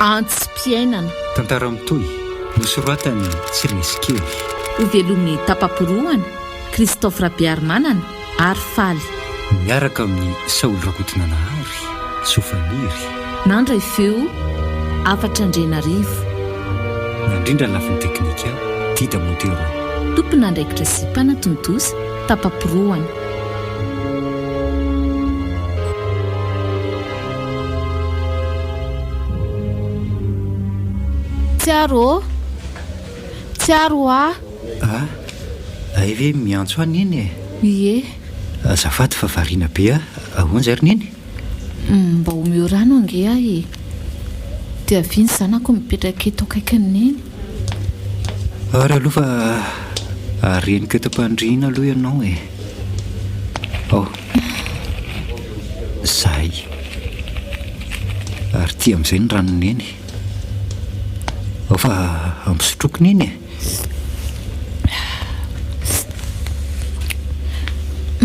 Antsom-piainana. Tantara mitohy, nosoratan'i Tsiresy Kely. Hovelomin'i Tapaporohana, Christophe Rabearimanana ary Faly. Miaraka amin'i Saholy Rakotonanahary, Sofaniry. Nandray feo, Hafatra Andrianarivo. Nandrindra ny lafiny teknika, Dida Montero. Tompon'andraikitra sy mpanatontosa, Tapaporohana. Tsiaro ô! Tsiaro a! A! Hay ve miantso ahy Neny e? Ie. Azafady fa variana be aho, ahoana izay ry Neny? Mba omeo rano ange aho e! Dia avia ny zanako mipetraka eto akaikin'i Neny. Ary aloha fa areniko eto am-pandriana aloha ianao e! Ao. Zay. Ary ity amin'izay ny ranon'i Neny. Ao fa ampisotroiko Neny e!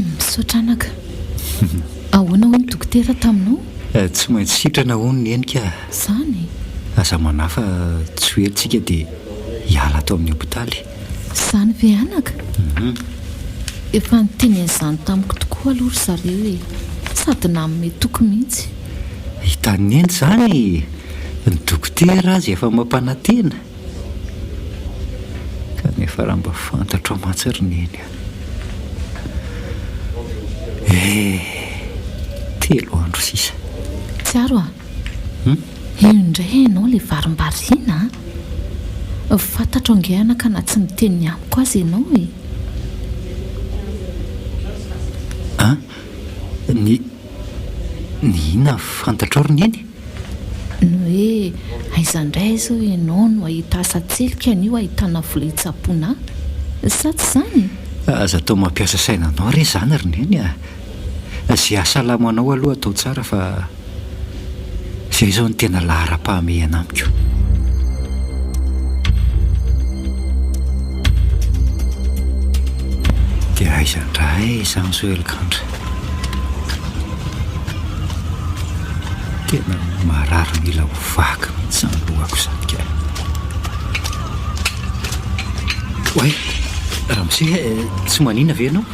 Misaotra anaka. Ahoana hoy ny dokotera taminao? Tsy maintsy sitrana hono Neny ka. Izany? Aza manahy fa tsy ho ela tsika dia hiala ato amin'ny hopitaly. Izany ve anaka? Efa niteny an'izany tamiko tokoa aloha ry zareo e! Sady nanome toky mihitsy. Hitan'i Neny izany e! Ny dokotera aza efa mampanantena. Kanefa raha mba fantatrao mantsy ry Neny a! Eh! Telo andro sisa. Tsiaro a! Io indray ianao ilay varimbariana a! Fantatro ange anaka na tsy miteny amiko aza ianao e! An? Ny, ny inona fantatrao ry Neny? Ny hoe aiza indray izao ianao no hahita asa tselika anio ahitana vola hitsaboana ahy? Sa tsy izany e? Aza atao mampiasa saina anao re izany ry Neny a! Izay hahasalamanao aloha atao tsara fa izay izao no tena laharam-pahamehana amiko. Dia aiza indray izany izao Elkandra? Tena marary mila ho vaky mihitsy izany lohako izany ka. Oay, ramose, tsy maninona ve ianao?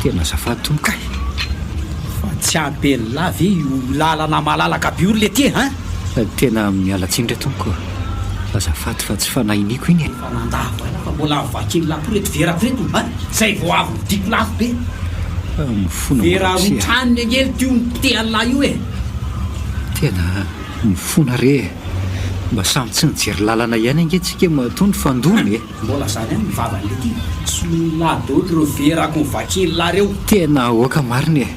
Tena azafady tompoko e! Fa tsy ampy an'lah ve io lalana malalaka be io ry letia hein? Tena miala tsiny re tompoko azafady fa tsy fanahy iniako iny e! Efa nandavo aina fa mbola vakian'lah koa reto verako reto hein! Zay vao avy novidiako lafo be! Mifona Vera mora roa se a! tranony ange ity io nopotehan'lah io e! Tena mifona re e! Mba samy tsy nijery lalana ihany ange tsika matoa nifandona e! Mbola zany ihany ny vavany letia. Soloin'lah daholo ireo verako novakian'lah reo. Tena aoka marina e!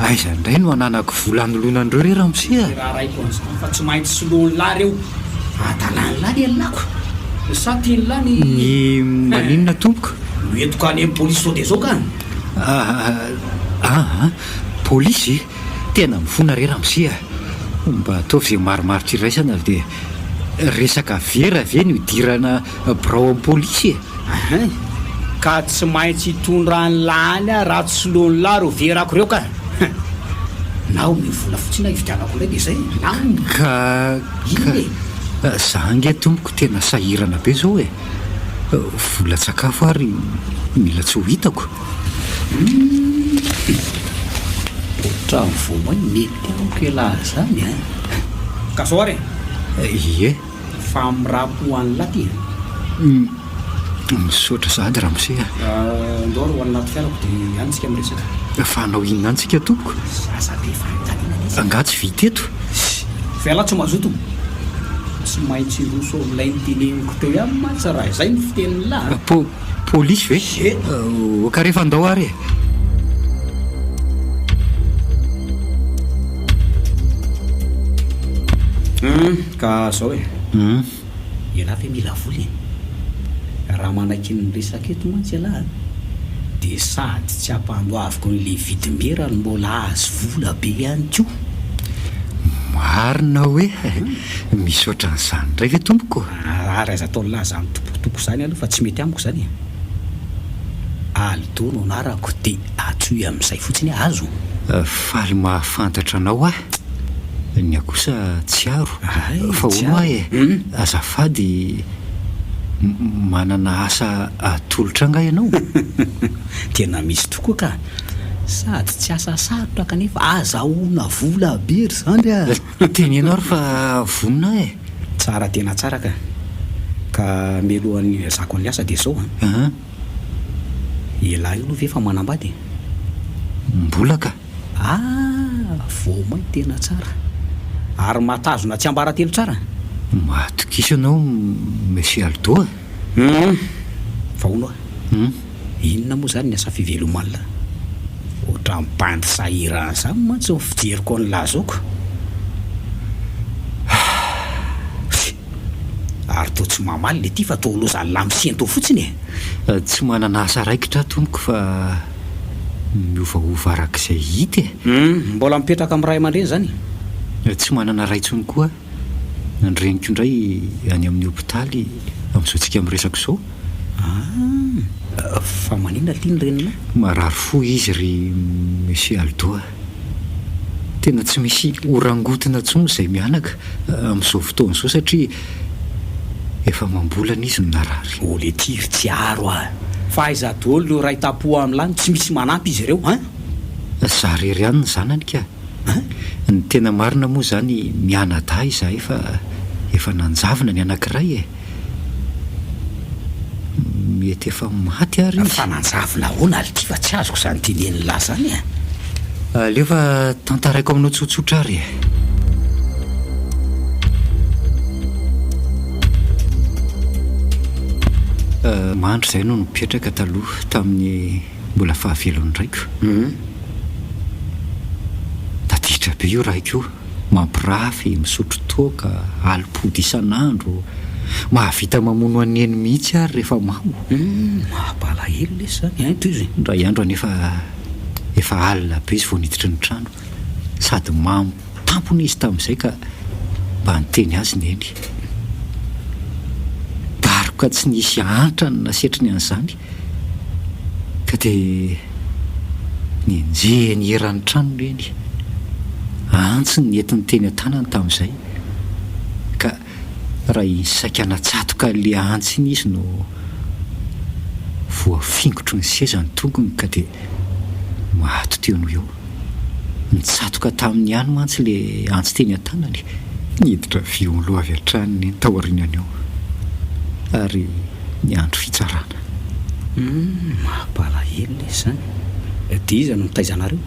Aiza indray no hananako vola hanoloana an'ireo re ramose a! Tsy raharaiko an'izany fa tsy maintsy soloin'lah reo. Adalan'lah ny an'lako. Sa tian'lah ny. Ny maninona tompoko? Hoentiko any amin'ny polisy sao dia zao ka! Aa polisy? Tena mifona re ramose a! Mba ataovy izay marimaritra iraisana dia resaka vera ve no idirana Birao am polisy e! Hein! Ka tsy maintsy hitondra an'la any aho raha tsy soloan'la reo verako reo ka! Hein! Na omeo vola fotsiny aho hividianako indray dia zay e! Na omeo. Ka Inona e? ka za ange tompoko tena sahirana be zao e! Volan-tsakafo ary mila tsy ho hitako. Humm! Ohatran'ny vao may mety amiko elah zany an! Ka zao ary e! Ie. Fa mirapy ho an'lah ty a! Misaotra sahady ramose a! Ndao ary ho any anaty fiarako dia any tsika miresaka. Fa hanao inona any tsika tompoko? Aza be fanontaniana lesy. Angaha tsy vita eto? Fa ialahy tsy mazoto? Tsy maintsy hiroso amin'ilay noteneniko teo ihany mantsy raha izay no fitenin'lah a! Po, polisy ve? Ie! Ok rehefa ndao ary e! Hum, ka zao e. Ialahy ve mila vola e? Raha manakiana ny resaka eto mantsy ialahy dia sady tsy ampandoaviko an'ilay vidim-bera no mbola ahazo vola be ihany koa. Marina hoe? Misy ohatran'izany indray ve tompoko? Ary aza atao laza amin'ny tompoko izany aloha fa tsy mety amiko izany e. Aldo no anarako dia antsoy amin'izay fotsiny aho, azo? Faly mahafantatra anao aho. Ny ahy kosa Tsiaro. Fa hono aho e, azafady, manana asa atolotra angaha ianao? Tena misy tokoa ka! Sady tsy asa sarotra kanefa azahoana vola be ry zandry a! Teneno ary fa vonona aho e! Tsara tena tsara ka! Ka mialohan'ny hilazako an'ilay asa dia izao an! Ialahy io aloha ve efa manambady e? Mbola ka! Ah! Vao may tena tsara! Ary mahatazona tsiambaratelo tsara? Matokisa ianao Monsieur Aldo a! Hum! Fa hono hoa, inona moa izany ny asa fiveloman'la? Ohatran'ny bandy sahirana izany mantsy ny fijeriko an'la zoko. Ary toa tsy mamaly le ty fa toa lozan'la misento fotsiny e! Tsy manana asa raikitra aho tompoko fa miovaova arak'izay hita e! Hum! Mbola mipetraka amin'ny ray aman-dreny izany? Tsy manana ray intsony koa aho. Ny reniko indray any amin'ny hopitaly amin'izao tsika miresaka izao. Ah! Fa maninona ity ny reninao? Marary fo izy ry Monsieur Aldo a! Tena tsy misy ho rangotina intsony izay mianaka amin'izao fotoana izao satria efa amam-bolana izy no narary. Oh letia ry Tsiaro a! Fa aiza daholo ireo ray tampo amin'lah no tsy misy manampy izy ireo an? Za rery ihany ny zanany ka! Ny tena marina moa izany mianadahy izahay fa efa nanjavona ny anankiray e! Mety efa maty ary izy. Fa nanjavona ahoana ry ty fa tsy azoko izany tenenin'lah izany e! Aleo fa tantaraiko aminao tsotsotra ary e! Mandry izay no nipetraka taloha tamin'ny mbola fahavelon'ny raiko. Tadiditra be io raiko io, mampirafy, misotro toaka, alim-pody isan'andro, mahavita mamono an'i Neny mihitsy ary rehefa mamo. Humm, mampalahelo lesy izany ein, tohizo e. Indray andro anefa efa alina be izy vao niditra ny trano, sady mamo tampony izy tamin'izay ka mba niteny azy Neny. Daroka tsy nisy antra no nasetriny an'izany. Ka dia nenjehiny eran'ny trano Neny. Antsy ny nentiny teny an-tanany tamin'izay. Ka raha iny saika natsatoka ilay antsy iny izy no voafingotry ny seza ny tongony ka dia maty teo noho eo. Nitsatoka taminy ihany mantsy ilay antsy teny an-tanany. Niditra violon avy hatrany Neny taorianan'io. Ary niandry fitsarana. Humm, mampalahelo lesy izany. Dia iza no mitaiza anareo?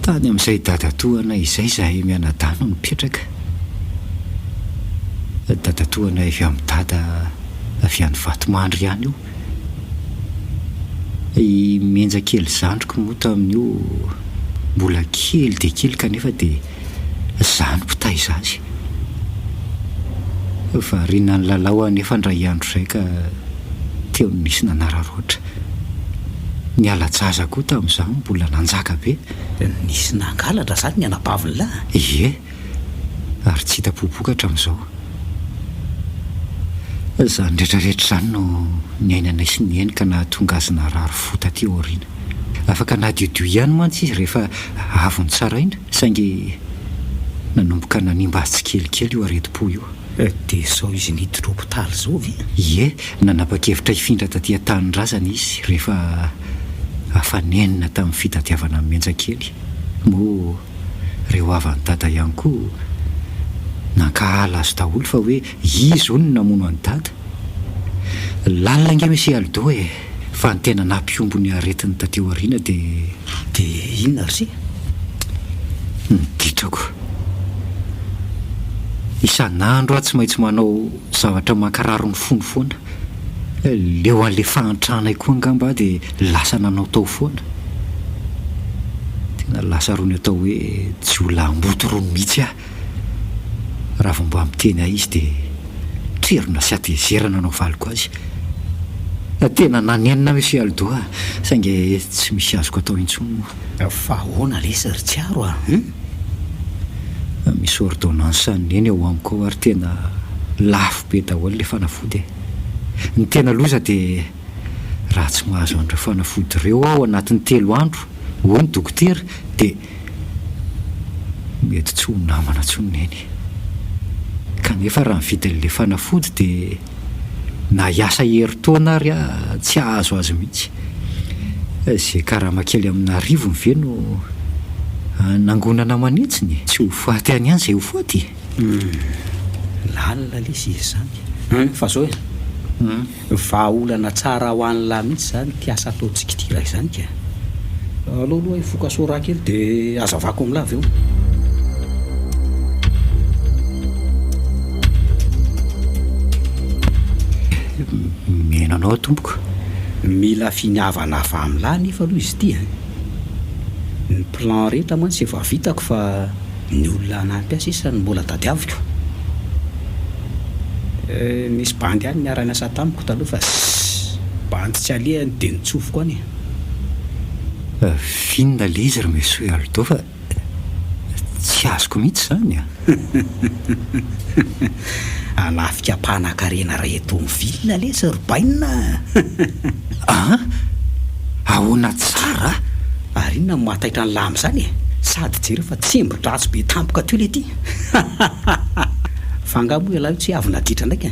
Tany amin'izay dadatoanay izay izahay mianadahy no nipetraka. Dadatoanay avy amin'i Dada avy any Vatomandry ihany io. I Menja kely zandriko moa tamin'io mbola kely dia kely kanefa dia izaho no mpitaiza azy. Variana nilalao aho anefa indray andro izay ka teo no nisy nanararaotra. Ny hala-jaza koa tamin'izany mbola nanjaka be. Nisy nangalatra izany ny anabavin'lah? Ie, ary tsy hita popoka hatramin'izao. Izany rehetrarehetra izany no niainanay sy Neny ka nahatonga azy narary fo taty aoriana. Afaka nadiodio ihany mantsy izy rehefa avy notsaraina, saingy nanomboka nanimba azy tsikelikely io aretim-po io. Dia izao izy niditra hopitaly izao ve? Ie, nanapa-kevitra hifindra taty an-tanindrazana izy rehefa afa-nenina tamin'ny fitadiavana an'i Menjakely. Moa ireo havan'i Dada ihany koa nankahala azy daholo fa hoe izy hono no namono an'i Dada. Lalina ange Monsieur Aldo e! Fa ny tena nampihombo ny aretiny taty aoriana dia. Dia inona ry se? Ny ditrako. Isan'andro aho tsy maintsy manao zavatra mankarary ny fony foana. Leo an'ilay fahantranay koa angamba aho dia lasa nanaotao foana. Tena lasa rony atao hoe jiolahimboto rony mihitsy aho. Raha vao mba miteny ahy izy dia trerona sy hatezerana no avaliko azy. Tena nanenina Monsieur Aldo a! Saingy tsy misy azoko atao intsony moa. Fa ahoana lesy ry Tsiaro a! Hum? Misy ordonnance an'i Neny ao amiko ao ary tena lafo be daholo ilay fanafody e! Ny tena loza dia raha tsy mahazo an'ireo fanafody ireo aho anatin'ny telo andro, hoy ny dokotera, dia. Mety tsy ho namana intsony Neny. Kanefa raha ny vidin'ilay fanafody dia na hiasa herintaona ary aho tsy hahazo azy mihitsy. Izay karama kely amin'arivony ve no hanangonana aman'hetsiny? Tsy ho faty any ihany izay ho faty e! Humm. Lalina lesy izy izany. Humm fa zao e. Vahaolana tsara ho an'lah mihitsy izany ity asa ataontsika ity raha izany ka. Aleo aloha hifoka sôra kely dia hazavako amin'lah avy eo. Mihaino anao aho tompoko. Mila finiavana avy amin'lah anefa aloha izy ity an. Ny plan rehetra mantsy efa vitako fa ny olona hanampy ahy sisa no mbola tadiaviko. Nisy bandy ihany niara-niasa tamiko taloha fa ssss bandy tsy alehany dia nitsofoko any e. F'inona le izy ry Monsieur Aldo fa tsy azoko mihitsy izany a! Hanafika mpanankarena iray eto amin'ny ville lesy ry bainina a! An! Ahoana tsara? Ary inona no mahataitra an'lah amin'izany e? Sady jereo fa tsembo-dratsy be tampoka teo leity! Fa angaha moa ialahy io tsy avy naditra ndraika?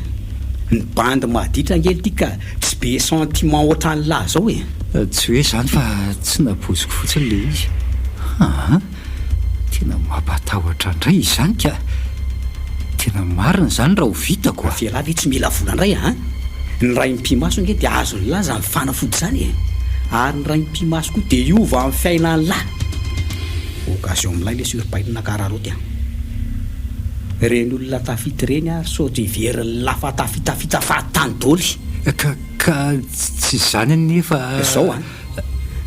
Ny bandy maditra ange lty ka tsy be sentiment ohatran'lah zao e! Tsy hoe izany fa tsy nampoiziko fotsiny ilay izy. Aa! Tena mampatahotra indray izany ka! Tena marina izany raha ho vitako a! Fa ialahy ve tsy mila vola indray a! Ny raim-pimaso ange dia azon'lah izany fanafody izany e! Ary ny raim-pimaso koa dia hiova amin'ny fiainan'lah! Occasion milay lesy io ry bainina kararaoty a! Ireny olona tafita ireny ary sao dia heverin'lah fa tafitafita fahatany doly! Ka ka tsy izany anefa. Izao an!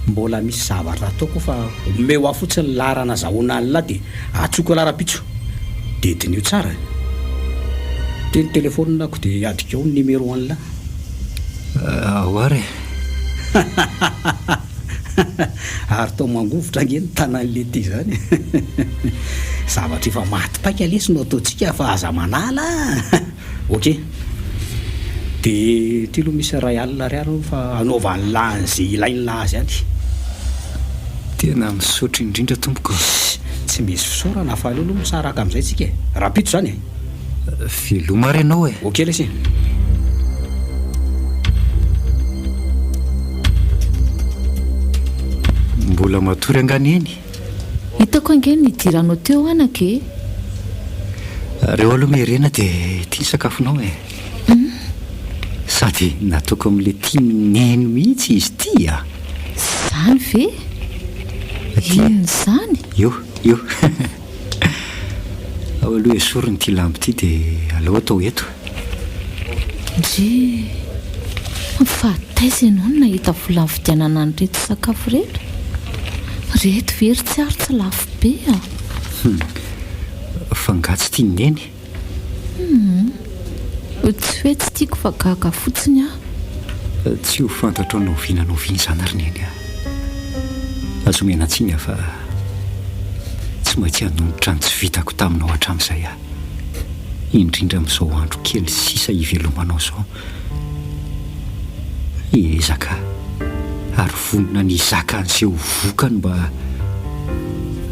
Mbola misy zavatra ataoko fa omeo ahy fotsiny ny laharana azahoana an'lah dia antsoiko elah rahampitso. Dia diniho tsara e. Ty ny telephone-ko dia adikao ny numéro an'lah. Ao ary e. Ary toa mangovitra ange ny tanan'le ty zany e. Zavatra efa maty paika lesy no ataontsika fa aza manala a. Ok. Dia ity aloha misy iray alina ariary aloha fa anaovan'lah an'izay ilain'lah azy any. Tena misaotra indrindra tompoko. Tsy misy fisaorana fa aleo aloha misaraka amin'izay tsika e. Rahampitso izany e. Veloma ary ianao e. Ok lesy e. Mbola matory angaha Neny? Hitako ange ny nidiranao teo anaka e. Reo aloha Miharena dia ity ny sakafonao e. Sady nataoko amin'ilay tian'i Neny mihitsy izy ity a! Izany ve? Inona izany? Io, io. Ao aloha esorina ity lamba ity dia aleo atao eto. Ndry! Fa taiza ianao no nahita vola nividianana an'ireto sakafo ireto? Ireto ve ry Tsiaro tsy lafo be a! Hum! Fa angaha tsy tian'i Neny? Hum! Tsy hoe tsy tiako fa gaga fotsiny aho. Tsy ho fantatrao na oviana na oviana izany ry Neny a! Aza omena tsiny aho fa tsy maintsy hanonitra ny tsy vitako taminao hatramin'izay aho. Indrindra amin'izao andro kely sisa hivelomanao izao. Hiezaka ary vonona ny hizaka an'izay ho vokany mba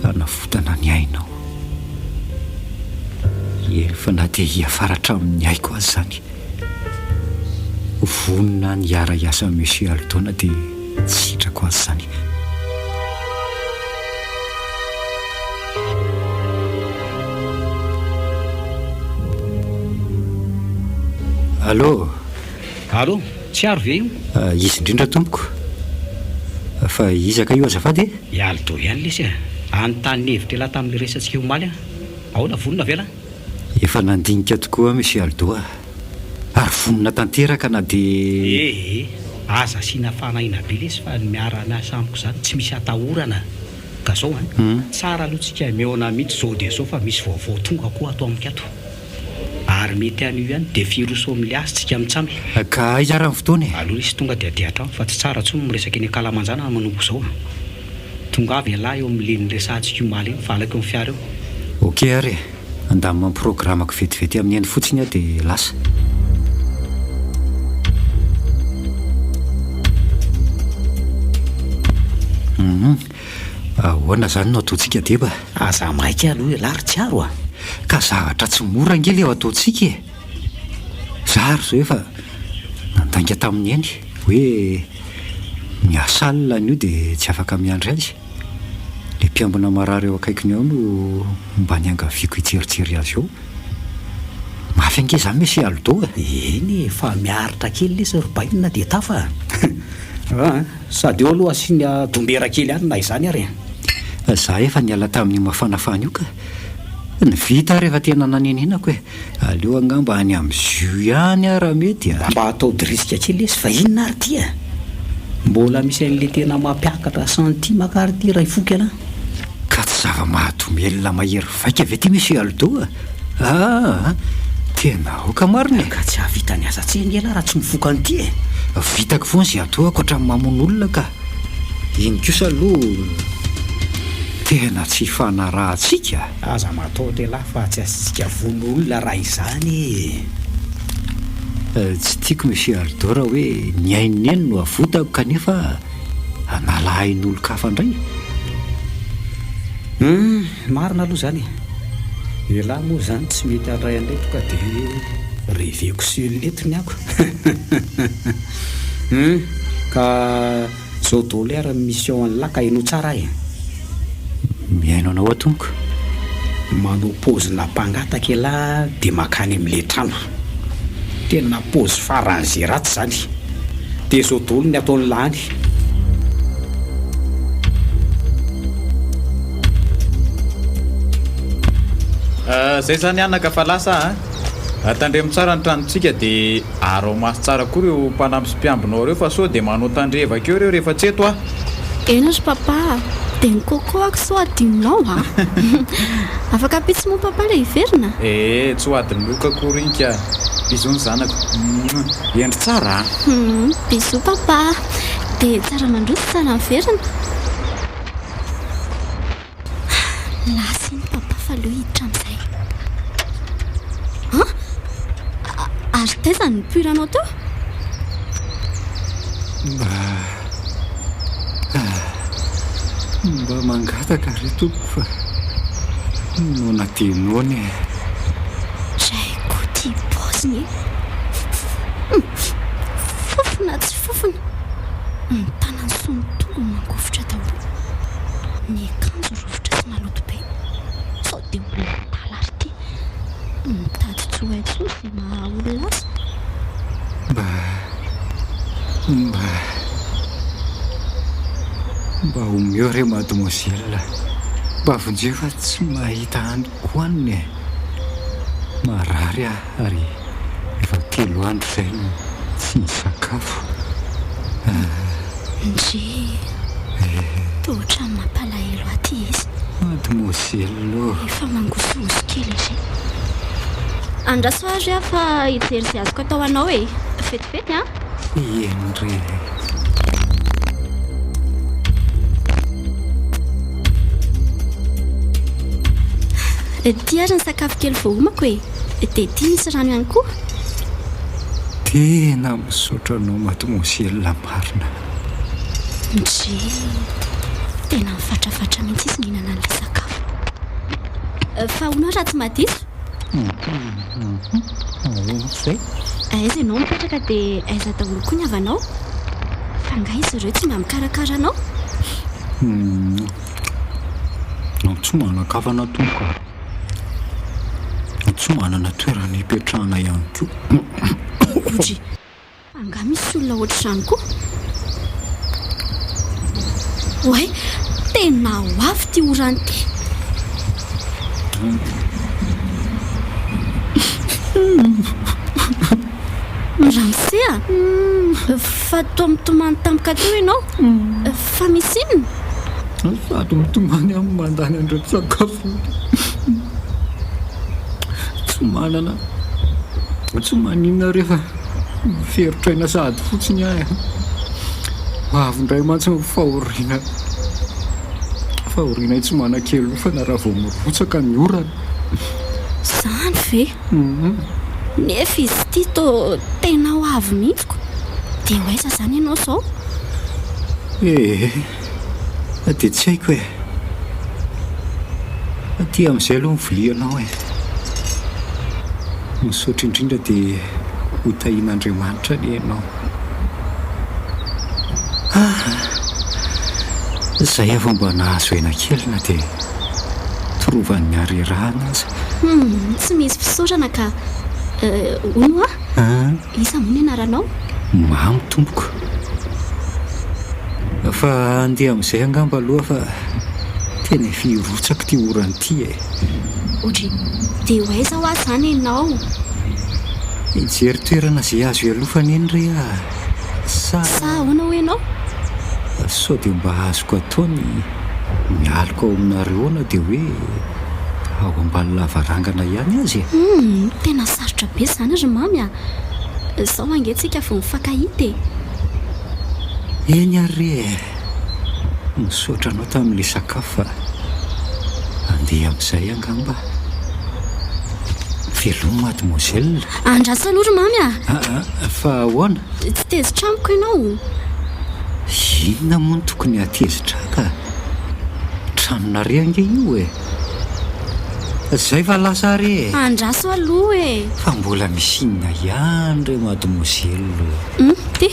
hanavotana ny ainao. Eny fa na dia hiafara hatramin'ny aiko aza izany. Vonona ny hiara-hiasa amin'i Monsieur Aldo na dia tsy sitrako aza izany. Allô? Allô, Tsiaro ve io? Izy indrindra tompoko. Fa iza kay io azafady e? I Aldo ihany lesy e. Anontany hevitra elah tamin'ilay resatsika omaly an. Ahoana, vonona ve elah? Efa nandinika tokoa aho Monsieur Aldo a! Ary vonona tanteraka na dia. Ee, aza asiana fanahiana be lesy fa ny miara-miasa amiko izany tsy misy atahorana. Ka zao an, tsara aloha tsika mihaona mihitsy zao dia zao fa misy vaovao tonga koa ato amiko ato. Ary mety anio ihany dia firoso amin'ny asa tsika mitsamy. Ka aiza ary ny fotoana e? Aleo lesy tonga dia aty an-trano fa tsy tsara intsony ny miresaka eny an-kalamanjana manomboka izao an. Tongava ialahy eo amin'ilay niresahantsika omaly iny fa alaiko ny fiara eo. Ok ary e! Handamina ny programako vetivety amin'ny eny fotsiny aho dia lasa. Hum. Ahoana izany no ataontsika Deba? Aza maika aloha ialahy ry Tsiaro a! Ka zavatra tsy mora ange ilay ataontsika e! Za ary izao efa nandainga tamin'i Neny hoe miasa alina anio dia tsy afaka miandry azy. Ilay mpiambina marary eo akaikiny ao no mba niangaviako hijerijery azy eo. Mafy ange izany Monsieur Aldo e! Eny e, fa miaritra kely lesy ry bainina dia tafa a! Aa, sady eo aloha asiana dombera kely any na izany ary e! Za efa niala tamin'io mafanafana io ka! Ny vita ary efa tena nanenenako e! Aleo angamba any amin'ny jus ihany aho raha mety a! Mba atao dirisika kely lesy fa inona ary ity e! Mbola misy an'le tena mampiakatra centime ka ary ity ray foky anah! Ka tsy zava-mahadomelina mahery vaika ve ity Monsieur Aldo a! Aa! Tena aoka marina e! Ka tsy hahavita ny asa tsy ange lah raha tsy mifoka an'ity e! Vitako foana izay atao ankoatra ny mamono olona ka! Iny kosa aloha tena tsy ifanarahantsika. Aza matahotra elah fa tsy asiantsika vono olona raha izany e! Tsy tiako Monsieur Aldo raha hoe ny ain'i Neny no avotako kanefa hanala ain'olon-kafa indray. Hum, marina aloha izany e! Elah moa izany tsy mety handray an'ireto ka dia reveko seul eto ny ako. Hum, ka zao daholo ary ny mission an'lah ka henoy tsara ahy e! Mihaino anao aho tompoko. Manao paozina mpangataka elah dia mankany amin'ilay trano. Tena paozy faran'izay ratsy izany. Dia zao daholo ny ataon'lah any. Zay zany anaka fa lasa a! Tandremo tsara ny tranontsika dia araho maso tsara koa ireo mpanampy sy mpiambina ao ireo fa sao dia manao tandrevaka eo ireo rehefa tsy eto aho. Eny ry papa a! Dia ny coco ako sao adinonao a! Afaka ampitso moa papa ilay hiverina? Ee, tsy ho adinoko akory iny ka! Bisous ny zanako. Mouah! Hendry tsara a! Hum, bisous papa! Dia tsara mandroso tsara miverina. Lasa iny papa fa aleo hiditra amin'izay. An? Ary taiza ny nipoiranao teo? Mba mba mangataka re tompoko fa noana dia noana e. Dray koa ty paoziny e. Fofona tsy fofona. Ny tanany sy ny tongony mangovitra daholo. Ny akanjo rovitra sy maloto be. Sao dia olona adala ary ity. Mitady tsy ho hay intsony izay maha olona azy. Mba, mba, mba omeo re mademoiselle. Mba vonjeo fa tsy mahita haniko hohanina e. Marary aho ary efa telo andro izay no tsy nisakafo. Ndry, toa ohatran'ny mampalahelo ahy ity izy. Mademoiselle ô. Efa mangosohoso kely ery. Andraso ary aho fa hijery izay azoko atao anao e. Vetivety an. Eny re. Ity ary ny sakafo kely voaomako e. Dia ity misy rano ihany koa. Tena misaotra anao mademoiselle marina. Ndry, tena mifatrafatra mihitsy izy mihinana an'ilay sakafo. Fa hono aho raha tsy mahadiso? Ahoana izay? Aiza ianao mipetraka dia aiza daholo koa ny havanao? Fa angaha izy ireo tsy mba mikarakara anao? Tsy manan-kavana tompoko a. Tsy manana toerana hipetrahana ihany koa. Ndry, fa angaha misy olona ohatr'izany koa? Oay, tena ho avy ity orana ity. Ramose a! Fa toa mitomany tampoka teo ianao. Fa misy inona? Sady mitomany aho no mandany an'ireto sakafo ireto. Tsy manana, tsy maninona rehefa miferotra aina sahady fotsiny aho e. Ho avy indray mantsy ny fahoriana, fahorianay tsy manan-kialofana raha vao mirotsaka ny orana. Izany ve? Nefa izy ity toa tena ho avy mihitsy ko. Dia ho aiza izany ianao izao? Ee, dia tsy haiko e. Aty amin'izay aloha ny vilianao e. Misaotra indrindra dia ho tahian'Andriamanitra anie ianao. Ah! Izay aho vao mba nahazo aina kely na dia torovan'ny harerahana aza. Hum, tsy misy fisaorana ka. Hono hoa? Iza moa ny anaranao? Mamy tompoko. Fa handeha amin'izay angamba aloha fa tena efa hirotsaka ity orana ity e. Oudry, dia ho aiza hoa izany ianao? Hijery toerana izay azo ialofana eny re aho. Sa. Sa ahoana hoy ianao? Sao dia mba azoko atao ny mialoka ao aminareo ao na dia hoe ao ambany lavarangana ihany aza e? Humm, tena sarotra be izany ry Mamy a! Izao ange tsika vao mifankahita e! Eny ary re e! Misaotra anao tamin'ilay sakafo fa andeha amin'izay angamba. Veloma mademoiselle. Andraso aloha ry Mamy a! Aa, fa ahoana? Tsy tezitra amiko ianao? Inona moa no tokony hahatezitra ahy ka? Tranonareo ange io e! Zay fa lasa ary e! Andraso aloha e! Fa mbola misy inona ihany re mademoiselle o! Hum, ty.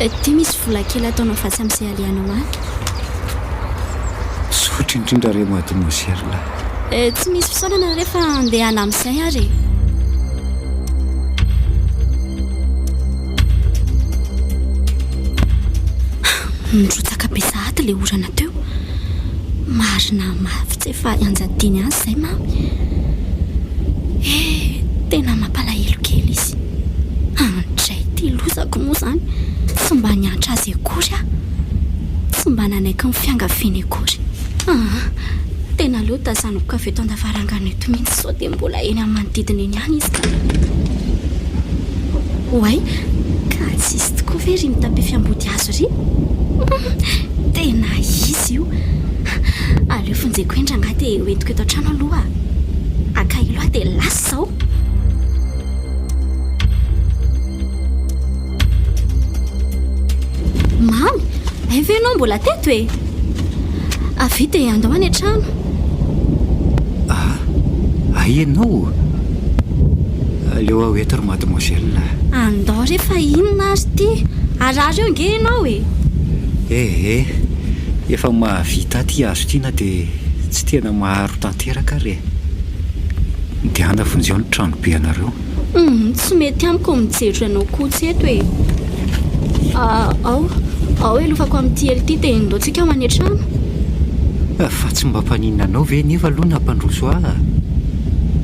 Ty misy vola kely ataonao vatsy amin'izay alehanao any. Misaotra indrindra re mademoiselle. Tsy misy fisaorana re fa andehana amin'izay ary e! Nirotsaka be sahady ilay orana teo. Marina mafy tsy efa ianjadiany any izay Mamy. Eh, tena mampalahelo kely izy. Andray ity lozako moa izany. Tsy mba niantra azy akory aho. Tsy mba nanaiky ny fiangaviany akory. Aa, tena aleo tazaniko avy eto an-davarangana eto mihitsy sao dia mbola eny amin'ny manodidina eny ihany izy ka. Oay, ka tsy izy tokoa ve ry mitapefy ambody hazo ry? Humm, tena izy io. Aleo vonjeko eny rangahy dia hoentiko eto an-trano aloha. Akahilo aho dia lasa izao. Mamy, hay ve ianao mbola teto e? Avia dia andao any an-trano. Ah, hay ianao? Aleo aho eto ry mademoiselle. Andao re fa inona ary ity? Harary eo ange ianao e! Eh eh, efa mahavita ahy ity hazo ity na dia tsy tena maharo tanteraka ary e. Ndehana vonjeo ny tranobe anareo. Humm tsy mety amiko ny mijery anao kotsy eto e! Ao, ao elofako amin'ity elo ity dia ndao tsika ho any an-trano. Fa tsy mampaninona anao ve nefa aloha ny hampandroso ahy?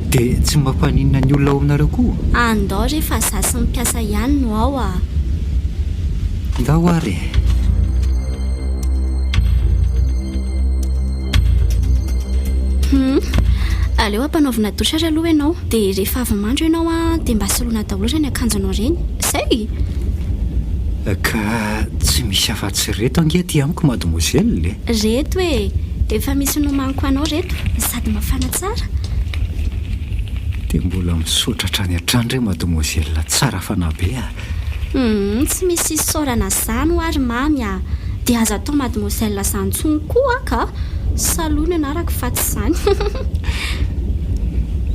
Dia tsy mampaninona ny olona ao aminareo koa? Andao re fa za sy ny mpiasa ihany no ao a! Ndao ary e! Humm, aleo ampanaovina douche ary aloha ianao, dia rehefa avy mandro ianao an, dia mba soloina daholo ireny akanjonao ireny. Izay! Ka tsy misy afa-tsy ireto ange aty amiko mademoiselle e! Reto e! Efa misy nomaniko ho anao reto, sady mafana tsara. Dia mbola misaotra hatrany hatrany re mademoiselle tsara fanahy be a! Humm, tsy misy isaorana zany hoa ry Mamy a! Dia aza atao mademoiselle zany tsony koa ka! Salohy ny anarako fa tsy zany.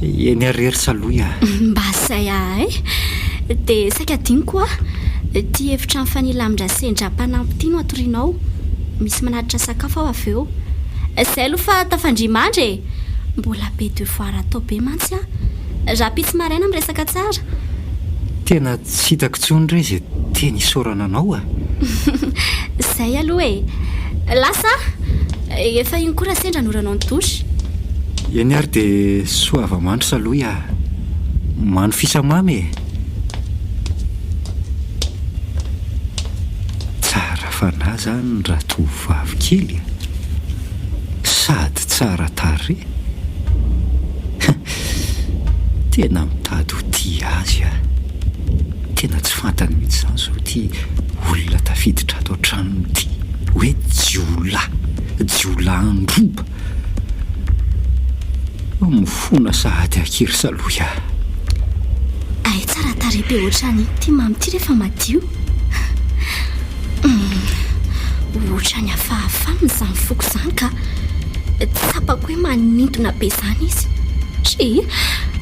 Eny ary re ry Salohy a! Mba zay ahay! Dia saika adinoko hoa, ity efitra mifanila amin-dRasendra mpanampy ity no atorianao. Misy manatitra sakafo aho avy eo. Zay aloha fa tafandria mandry e! Mbola be devoir atao be mantsy an! Rahampitso maraina miresaka tsara. Tena tsy hitako intsony re izay teny isaorana anao a! Zay aloha e! Lasa aho! Efa iny koa raha sendra ny oranao ny douche. Eny ary dia soava-mandry salohy a! Manofisa mamy e! Tsara fanahy zany ratovovavy kely a! Sady tsara tarehy! Tena mitady ho tia azy aho. Tena tsy fantany mihitsy izany izao ity olona tafiditra ato an-tranony ity hoe jiolahy, jiolahy handroba. Mifona sahady aky ry Salohy ah. Hay tsara tarehy be ohatran'ny ity mamy ity rehefa madio. Humm, ohatran'ny hafahafa aminy izany foko izany ka. Tsapako hoe manintona be izany izy. Tsia,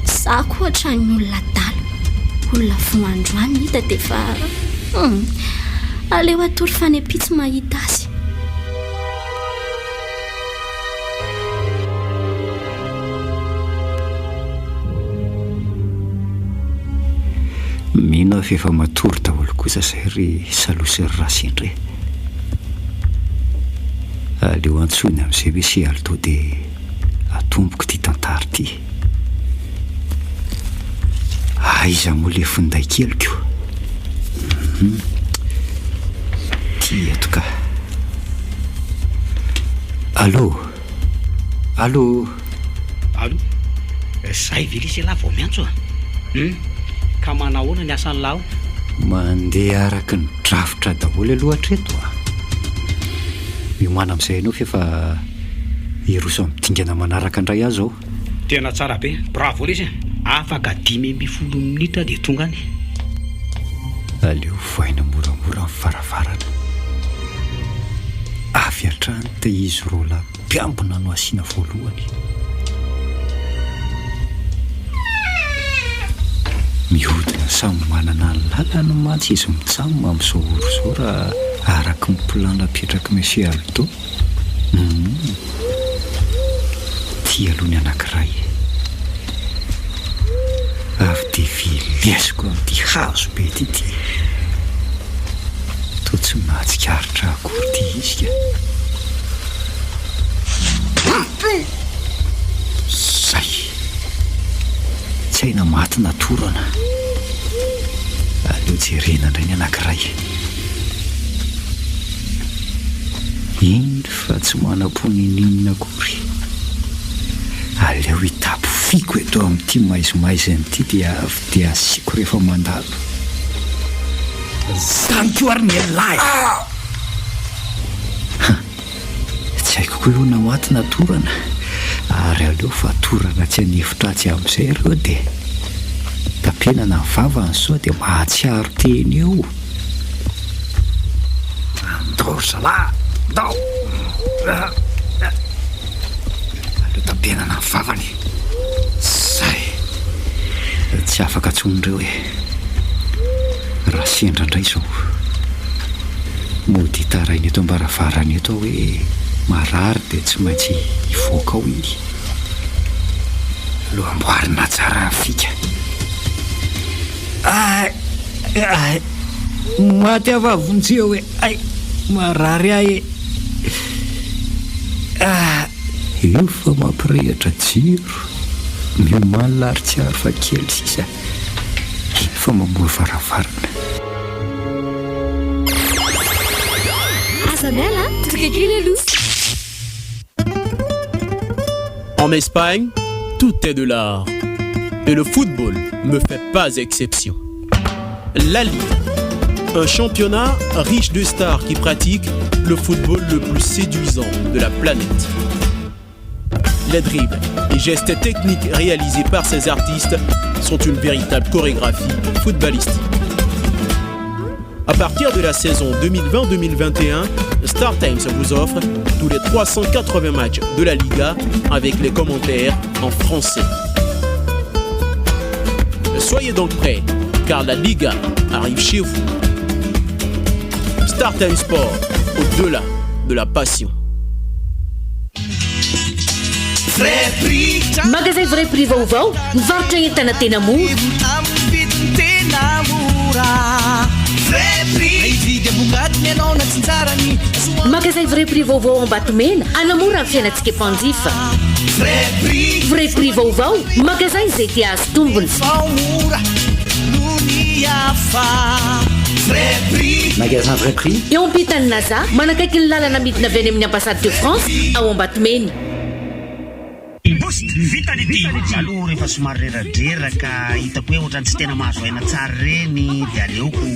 za koa ohatran'ny olona adala. Olona vao androany hita dia efa hum. Aleo hatory fa ny ampitso mahita azy. Mino aho f'efa matory daholo kosa izay ry Saloa sy ry Rasendra e. Aleo antsoina amin'izay hoe se Aldo dia atomboko ity tantara ity. Aiza moa ilay finday keliko? Hum. Ity eto ka. Allô? Allô? Allô? Zay ve lesy ialahy vao miantso a? Hum. Ka manahoana ny asan'lah ao? Mandeha araka ny drafitra daholo aloha hatreto a! Miomàna amin'izay ianao f'efa hiroso amin'ny dingana manaraka indray aho izao. Tena tsara be! Bravo lesy a! Afaka 15 minitra dia tonga any. Aleo vohaina moramora ny varavarana. Avy hatrany dia izy roalahy mpiambina no asiana voalohany. Mihodina samy manana ny lalany mantsy izy mitsam amin'izao ora izao raha araky ny plan napetrak'i Monsieur Aldo. Humm. Ity aloha ny anankiray e. Avy dia velesiko amin'ity hazo be ity ity. Toa tsy mahatsikaritra akory ity izy ka. Zay. Tsy hay na maty na torana. Aleo jerena indray ny anankiray. Iny fa tsy manam-po ninoninona akory. Aleo hitapy fiko eto amin'ity maizimaizina ity dia avy dia asiako rehefa mandalo. Zany koa ary ny elah e! Tsy haiko koa aloha na maty na torana, ary aleo fatorana tsy an'efitra atsy amin'izay ireo dia tapenana ny vavany sao dia mahatsiaro tena eo. Andao ry zalahy, andao! Aleo tapenana ny vavany. Zay! Tsy afaka intsony ireo e. Raha sendra indray izao. Mody hitaraina eto am-baravarana eto aho hoe marary dia tsy maintsy hivoaka ao iny. Aleo amboarina tsara ny fika. Ay! Ay! Maty aho fa vonjeo e! Ay! Marary ahy e! Ah! Io fa mampirehitra jiro. Miomàna ary tsy ary fa kely sisa. Efa mamoha varavarana. Aza miala a! Tonga kely aloha. En Espagne, tout est de l'art. Et le football ne fait pas exception. La Ligue, un championnat riche de stars qui pratiquent le football le plus séduisant de la planète. Les dribbles et gestes techniques réalisés par ces artistes sont une véritable chorégraphie footballistique. À partir de la saison 2020-2021, Star Times vous offre tous les 380 matchs de la Liga avec les commentaires en français. Soyez donc prêts, car la Liga arrive chez vous. Star Times Sport, au-delà de la passion. Magazay Vrai Prix vaovao, mivarotra entana tena mora. Magazay Vrai Prix vaovao Ambatomena, hanamora ny fiainantsika mpanjifa. Vrai Prix vaovao, magazay izay te hahazo tombony. Magasin Vrai Prix. Eo ampitan'ny Naza, manakaiky ny lalana midina avy any amin'ny Ambassade de France ao Ambatomena. Boost Vitality. Za aloha rehefa somary reradreraka hitako hoe ohatran'ny tsy tena mahazo aina tsara ireny dia aleoko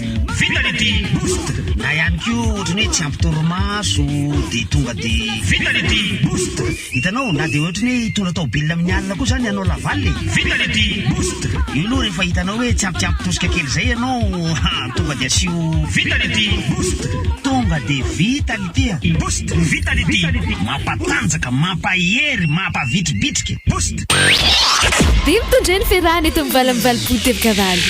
Vitality Boost. Na ihany koa ohatran'ny hoe tsy ampy torimaso dia tonga dia Vitality Boost. Hitanao na dia ohatran'ny hoe hitondra taobilina amin'ny alina koa zany hanao laval e. Vitality Boost. Io aloha rehefa hitanao hoe tsy ampy tsy ampy tosika kely izay ianao tonga dia asio Vitality Boost. Tonga dia Vitality a. Boost Vitality. Mampatanjaka, mampahery, mampavitribitrika. Boost. Dia mitondra ny fiarahana eto amin'ny 88 teboka valo.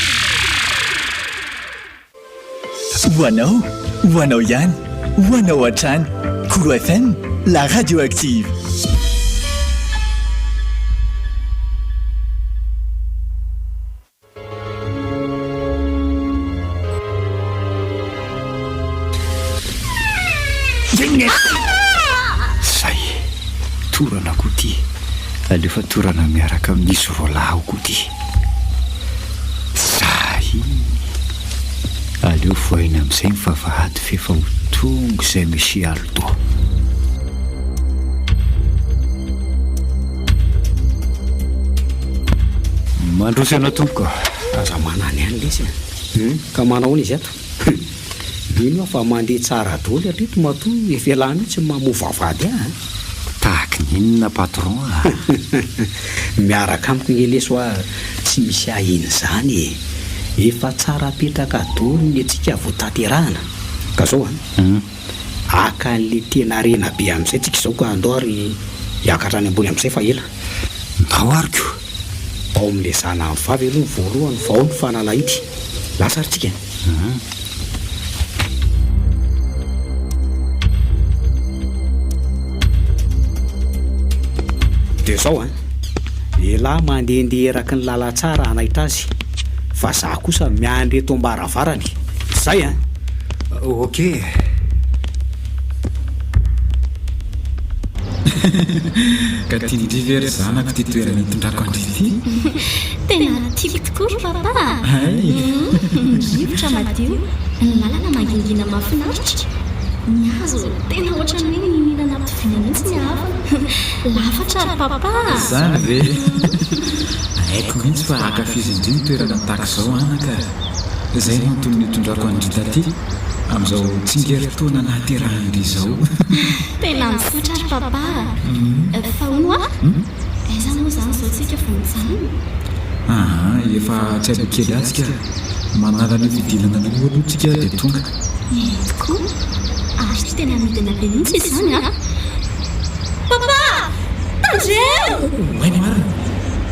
Ho anao, ho anao ihany, ho anao hatrany. Kolo FM, la radio active. Zay, torana koa ty. Alefa torana miaraka amin'izy roalahy ao koa ty. Zay. Aleo vohaina amin'izay ny vavahady f'efa ho tonga izay Monsieur Aldo. Mandroso ianao tompoko. Aza manany any lesy a. Ka manahoana izy ato? Mino aho fa mandeha tsara daholo hatreto matoa efa ialahy mihitsy no mamoa vavahady ahy a. Tahaky ny inona patron a? Miaraka amiko nge lesy hoa tsy misy ahiana izany e. Efa tsara petraka daholo ny antsika vao tanterahana. Ka zao an. Haka an'le tena harena be amin'izay tsika izao ka andao ary hiakatra any ambony amin'izay fa ela. Ndao ary ko! Ao amin'le zanany vavy aloha ny voalohany vao ny fanalahidy. Lasa ary tsika. Dia izao an! Elah mandehandeha eraky ny lalantsara hanaitra azy fa za kosa miandry eto am-baravarany. Zay an! Ok. Ka tian-dry ve ry zanako ity toerana itondrako an-dry ity? Tena tiako tokoa ry papa a! Hay! Ny rivotra madio, ny lalana mangingina mahafinaritra, ny hazo tena ohatran'ny hoe niniana nampitoviana mihitsy ny haavony. Lafatra ry papa a! Izany ve? Haiko mihitsy fa ankafizin-dry ny toerana tahaka izao anaka a! Izay no antony nitondrako an-dry taty, amin'izao tsingerin-taona nahaterahan-dry izao. Tena misaotra ry papa a! Fa hono hoa, aiza moa izany izao tsika vao mijanona? Aa, efa tsy aloha kely atsy ka. Manala an'io fidinana io aloha tsika dia tonga. Eny tokoa, ary tena midina be mihitsy izany an! Papa! Tandremo! Oay marina!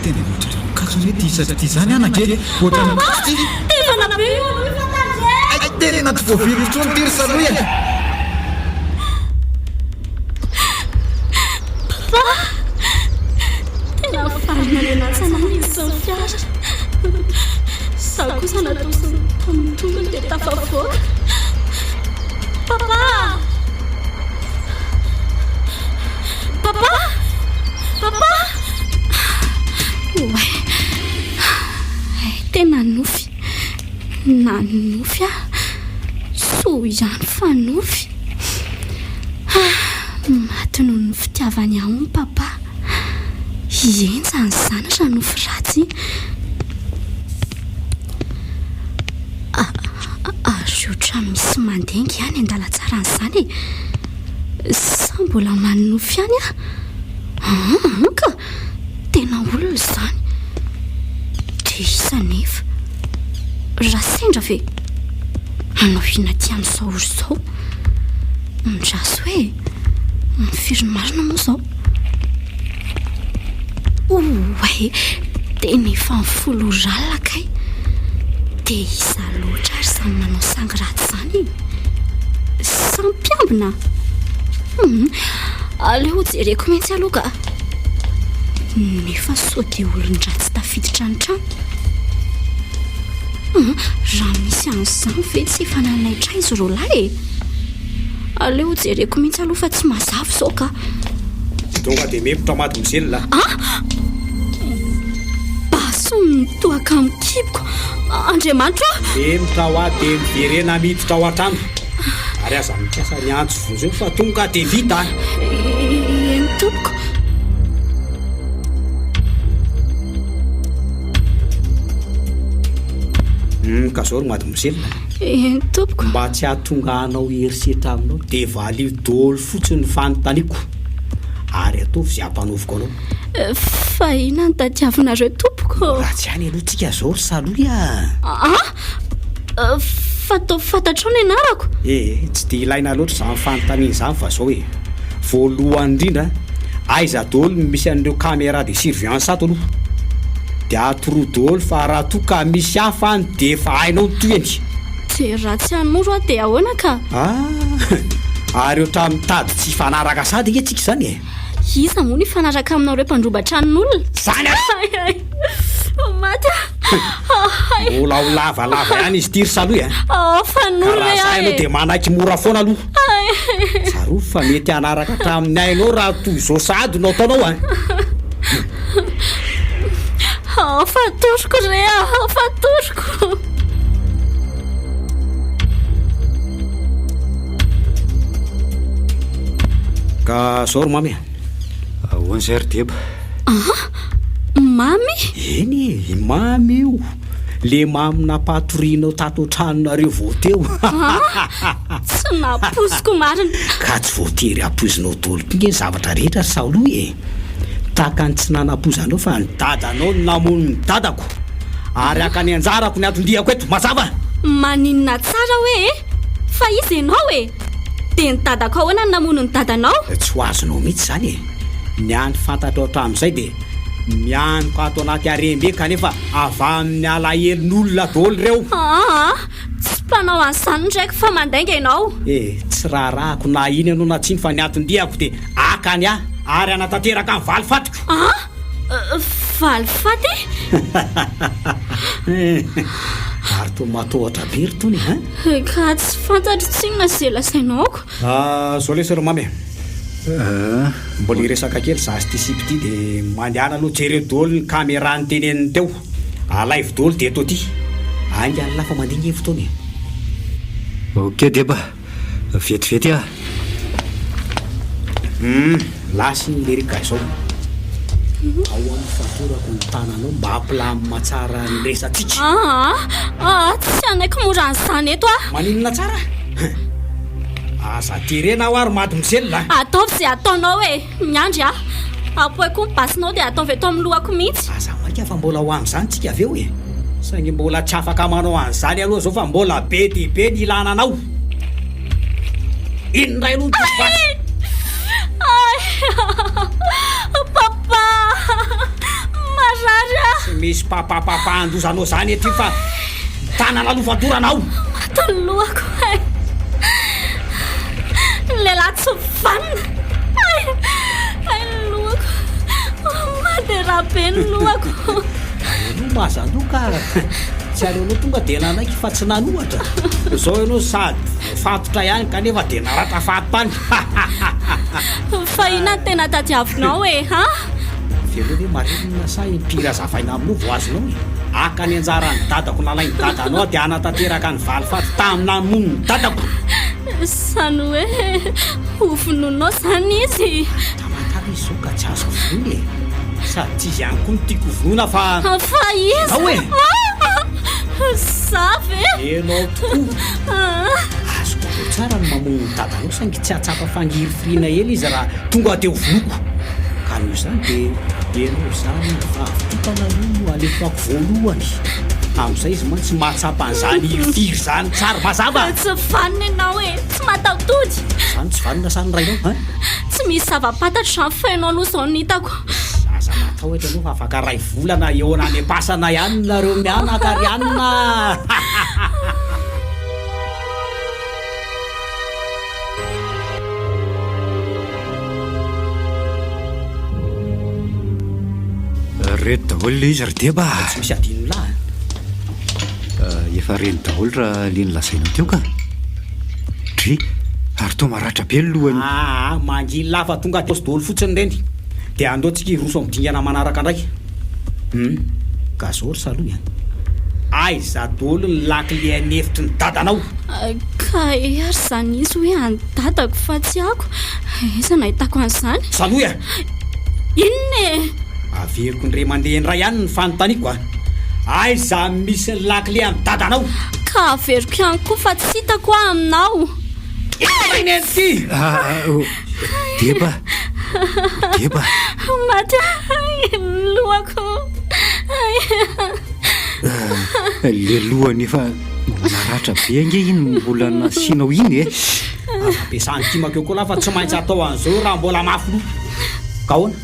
Tena ohatran'ny mikatso anie ity sary ity izany anaka e! Ohatran'ny mikatso ity! Tevana be io aloha io fa tandremo! Hay tena tsy voavily intsony ity ry salohy e! Papa! Tena mifarina any anaty tanàna izy sy ny fiara. Izaho kosa natosiny tamin'ny tongony dia tafavoaka. Papa! Papa! Papa! Oay! Tena nofy. Nanonofy aho. Soa ihany fa nofy. Maty noho ny fitiavany ahy hono papa. Henjana izany raha nofy ratsy iny. Ary ohatran'ny misy mandengy ihany an-dalan-tsaran'izany e. Sa mbola manonofy ihany aho? Aa ka! Tena olona izany. Dia iza anefa? Raha sendra ve? Hanao inona aty amin'izao ora izao? Andraso hoe e! Firy marina moa izao? Oay! Tena efa ny folo ora alina kay! Dia iza loatra ary izany manao sangy ratsy izany e? Samy mpiambina? Hum, aleo hojereko mihitsy aloha ka. Nefa sao dia olon-dratsy tafiditra ny trano? Hum, raha misy an'izany ve tsy efa nanaitra izy roalahy e? Aleo hojereko mihitsy aloha fa tsy mazava izao ka. Tonga dia mihemotra mademoiselle a. Ah! Basy mitohaka amin'ny kiboko. Andriamanitra ô! Mihemotra hoa dia miverena miditra ao an-trano. Ary aza mikasa ny antso vonjeo fa tonga dia vita. Eny tompoko. Ka zao ry mademoiselle a. Eny tompoko. Mba tsy hahatonga hanao herisetra aminao dia valio daholo fotsiny ny fanontaniako ary ataovy izay hampanaoviko anao. Fa inona no tadiavinareo tompoko? Ratsy ihany aloha tsika zao ry Salohy a! An! Fa toa fantatrao ny anarako? Eh, tsy dia ilaina loatra izany fanontaniana izany fa zao e, voalohany indrindra, aiza daholo no misy an'ireo caméra de surveillance ato aloha? Dia atoroy daholo fa raha toa ka misy hafa any dia efa hainao ny tohiny. Dia raha tsy hanoro aho dia ahoana ka? Ah! Ary ohatran'ny mitady tsy hifanaraka sady ange tsika izany e! Iza moa no hifanaraka aminareo mpandroba tranon'olona? Zany ary! Hay hay! Maty aho! Hay! Mbola ho lavalava ihany izy ity ry Salohy a! Ah, fanoro Ka raha re zay aho ianao e! dia manaiky mora foana aloha. Hay! Tsarovy fa mety hanaraka hatramin'ny ainao raha toy izao sahady no ataonao a! Ah, fatoriko re ah! Fatoriko! Ka zao ry Mamy a! Ahoana izay ry Deba? An? Mamy? Eny e, i Mamy io. Le mamy nampatorianao tato an-tranonareo vao teo. An? Tsy nampoiziko marina. Ka tsy voatery hampoizinao daholo koa nge ny zavatra rehetra ry Saoloy e! Tahaka ny tsy nanampoizanao fa ny dadanao no namono ny dadako. Ary haka ny anjarako ny anton-diako eto, mazava? Maninona tsara hoe e? Fa iza ianao e? Dia ny dadako ahoana no namono ny dadanao? Tsy ho azonao mihitsy izany e! Ny hany fantatrao hatramin'izay dia mianoka ato anaty harem-be kanefa avy amin'ny alahelon'olona daholo ireo. Aa! Tsy mpanao an'izany ny raiko fa mandainga ianao. E! Tsy raharahako na iny ianao na tsy iny fa ny anton-diako dia haka ny ahy ary hanatanteraka ny valifatiko. Aa! Valifaty? Ary toa matahotra be ry Tony a! Ka tsy fantatro tsinona izay lazainao ko. Ah, zao lesy ry Mamy e. Mbola hiresaka kely za sy ty sipa ity de mandehana aloha jereo daholo ny caméra niteneniny teo. Alaivo daholo de eto aty. Haingana lah fa mandeha nge fotoana e. Ok Deba, vetivety ah. Hum, lasa iny lery ka izao. Ao amin'ny fatorako ny tananao mba hampilamina tsara ny resatsika. Aa, aa, tsy hanaiky mora an'izany eto aho. Maninona tsara? Aza terena aho ary mademoiselle a. Ataovy izay ataonao e, miandry aho. Apoay koa ny basinao dia ataovy eto amin'ny lohako mihitsy. Aza maika fa mbola ho amin'izany tsika avy eo e. Saingy mbola tsy afaka manao an'izany aloha izao fa mbola be dia be ny ilana anao. Iny indray aloha ny tosy basy. Ay! Papa! Marary aho. Tsy misy papa papa handozanao izany ety fa tanana aloha fadorana ao. Maty ny lohako ay. Ny lehilahy tsy vanona. Ay! Ay ny lohako. Mandeha rà be ny lohako. Ianao mazandoha ka. Tsy aleonao tonga dia nanaiky fa tsy nanohatra. Izao ianao sady voafatotra ihany kanefa dia naratra fahatany. Fa inona no tena tadiavinao e, ha? Veloo ve marenina sa impiry hazavaina aminao vao azonao e? Haka ny anjaran'ny dadako nalain'ny dadanao aho dia hanatanteraka ny valifaty tamin'ny namono ny dadako. Izany hoe hovonoinao izany izy? Tamatave izy izao ka tsy azoko vonoina e! Sady tsy izy ihany koa no tiako hovonoina fa. Fa iza? Ianao e! Za ve? Ianao tokoa! Azoko atao tsara ny mamono ny dadanao saingy tsy hahatsapa fangirifiriana ela izy raha tonga dia hovonoiko. Ka noho izany dia ianao izany vavy tokana aloha no alefako voalohany. Amin'izay izy mantsy mahatsapa an'izany hirifiry izany tsara. Mazava? Tsy vanona ianao e! Tsy mataho-tody! Izaho no tsy vanona sa ny rainao? Hein? Tsy misy zava-pantatro izany fa ianao aloha izao no hitako. Aza matahotra ianao fa afaka iray volana eo any am-pasana ihany nareo mianaka ry anona a! Reto daholo ilay izy ry Deba a! Tsy misy adino lahy a! Efa reny daholo raha ilay nolazainao teo ka! Dry, ary toa maratra be ny lohany. Aa, manginy lahy fa tonga dia daholo fotsiny ireny. Dia andao tsika hiroso amin'ny dingana manaraka indray. Hum, ka zao ry Salohy a. Aiza daholo ny lakile an'efitry ny dadanao? Ka e ary izany izy hoe an'i dadako fa tsy ako. Aiza no ahitako an'izany? Salohy a! Inona e? Averiko indray mandeha indray ihany ny fanontaniako a. Aiza misy ny lakile an'i dadanao? Ka averiko ihany koa fa tsy hitako aho aminao. Eny eny ity! Ah, oh, Deba, Deba. Maty ahy ny lohako. Ah, le lohany efa naratra be ange iny mbola nasianao iny e. Aza be santimaka eo koa lahy fa tsy maintsy atao an'izao raha mbola mafy loha. Ka ahoana?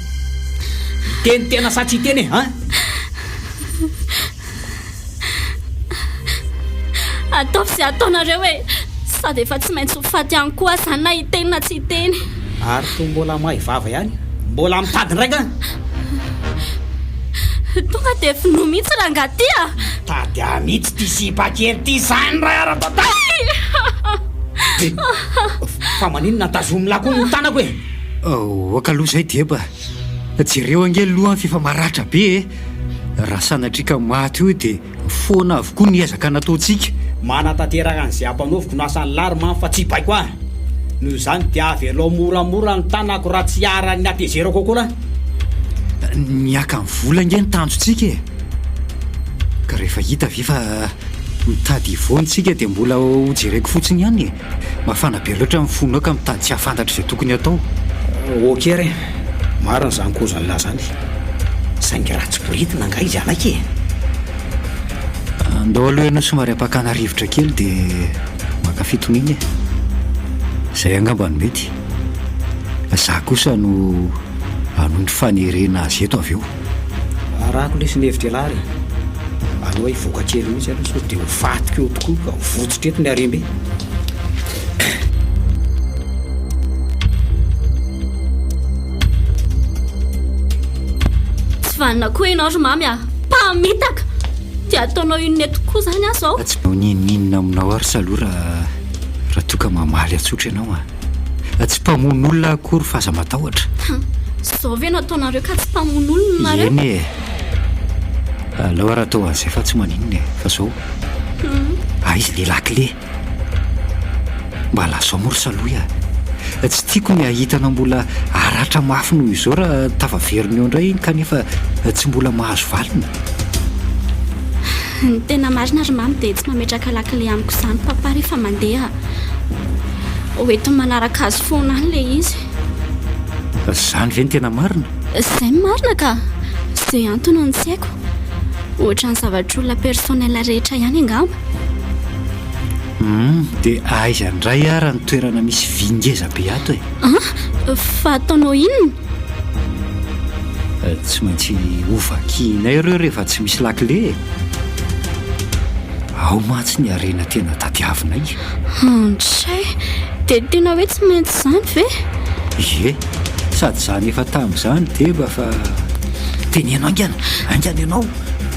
Hiteny tena sa tsy hiteny e, hein? Ataovy izay ataonareo e! Sady efa tsy maintsy ho faty ihany koa aho izany na hiteny na tsy hiteny. Ary toa mbola mahay vava ihany. Mbola mitady indray nga? Tonga dia vonoy mihitsy rangahy ty a! Mitady ahy mihitsy ity sipa kely ity izany ray ara-tantara! Fa maninona tazomin'lah koa ny tanako e? Aoka aloha izay Deba. Jereo ange ny lohany f'efa maratra be e! Raha sanatria ka maty eo dia foana avokoa ny ezaka nataontsika. Manatanteraka an'izay ampanaoviko no asan'ny lahy ry mamy fa tsy hibaiko ahy. Noho izany dia avelao moramora ny tanako raha tsy iharan'ny hatezerako koa lahy. Ny haka ny vola ange no tanjontsika e! Ka rehefa hita ve fa mitady hivoana isika dia mbola hojereko fotsiny ihany e! Mafana be loatra ny fonao ka mitady tsy hahafantatra izay tokony hatao. Ok re, marina izany kozan'lah zany. Saingy raha tsy boridina angaha izy hanaiky e? Andao aloha ianao somary ampakana rivotra kely dia maka fitoniana e. Izay angamba no mety. Za kosa no hanohy ny fanerena azy eto avy eo. Arahako lesy ny hevitr'ialahy ry. Aleo hivoaka kely mihitsy aloha sao dia ho fatiko eo tokoa ka ho votsotra eto ny harem-be. Tsy vanona koa ianao ry Mamy a! Mpamitaka! Dia ataonao inona eto koa izany aho izao? Tsy mba ho n'inon'inona aminao ary Saloha raha raha toa ka mamaly atsotra ianao a! Tsy mpamono olona aho akory fa aza matahotra. Izao ve no ataonareo ka tsy mpamono olona nareo? Eny e! Aleo ary atao an'izay fa tsy maninona e! Fa zao, aiza le lakile? Mba lazao moa ry Salohy a! Tsy tiako ny hahita anao mbola haratra mafy noho izao raha tafaverina eo indray iny kanefa tsy mbola mahazo valiny. Ny tena marina ry mamy dia tsy mametraka lakile amiko izany papa rehefa mandeha. Ho entiny manaraka azy foana any ilay izy. Izany ve no tena marina? Izay no marina ka! Izay antony no tsy haiko. Ohatran'ny zavatr'olona personnel rehetra ihany angamba. Humm, dia aiza indray ara ny toerana misy vy ngeza be ato e? An? Fa ataonao inona? Tsy maintsy hovakianay ireo rehefa tsy misy lakile e! Ao mantsy ny harena tena tadiavinay. Andray! Dia tena hoe tsy maintsy izany ve? Ie, sady izany efa tamin'izany deba fa teneno haingana, haingana ianao.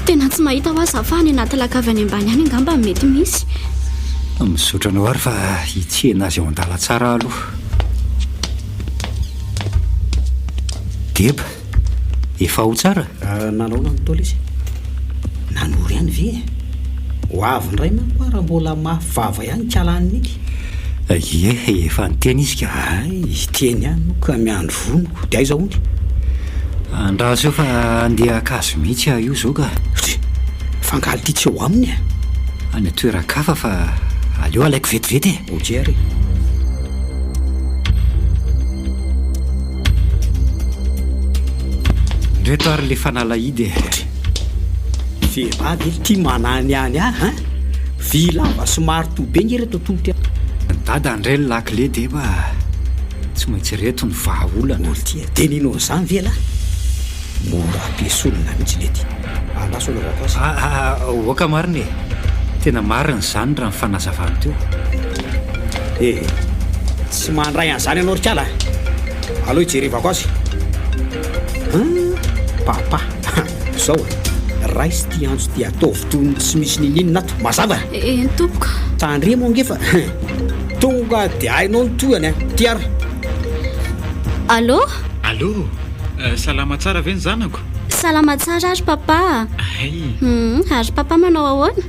Tena tsy mahita hoa za fa any anaty lakavy any ambany any angamba no mety misy. Misaotra anao ary fa hitsena azy ao an-dalantsara aho aloha. Deba, efa ao tsara? Nanaona ny Ntaolo izy? Nanoro ihany ve e? Ho avy indray manko aho raha mbola mafy vava ihany kala an'i Niky. Ie, efa niteny izy ka. Hay, hiteny ihany moa ka miandry voniko. Dia aiza hono? Andraso eo fa handeha haka azy mihitsy aho io izao ka. Dry, fa angaha ity tsy eo aminy e? Any an-toeran-kafa fa aleo alaiko vetivety e. Ok ary e. Ndreto ary le fanalahidy e. Dry, vehivavy ity mananihany ahy an! Vy lava sy maritoa be nge reto atolotra. Dada ndray ny lakile deba a! Tsy maintsy ireto ny vahaolana. Oltia, dia nino an'izany ve ialahy? Mora ampiesonina mihitsy lety. Andraso anaovako azy. Ah, aoka marina e! Tena marina izany raha ny fanazavany teo. Eh, tsy mandray an'izany ianao ry kala a! Aleo hijerevako azy. An, papa. Zao e, raiso ity antso ity ataovy toy ny tsy misy ninininona ato, mazava? Eny tompoko. Tandremo ange fa tonga dia hainao ny tohiny an, ity ary. Allô? Allô, salama tsara ve ny zanako? Salama tsara ary papa a. Hay. Hum, ary papa manao ahoana?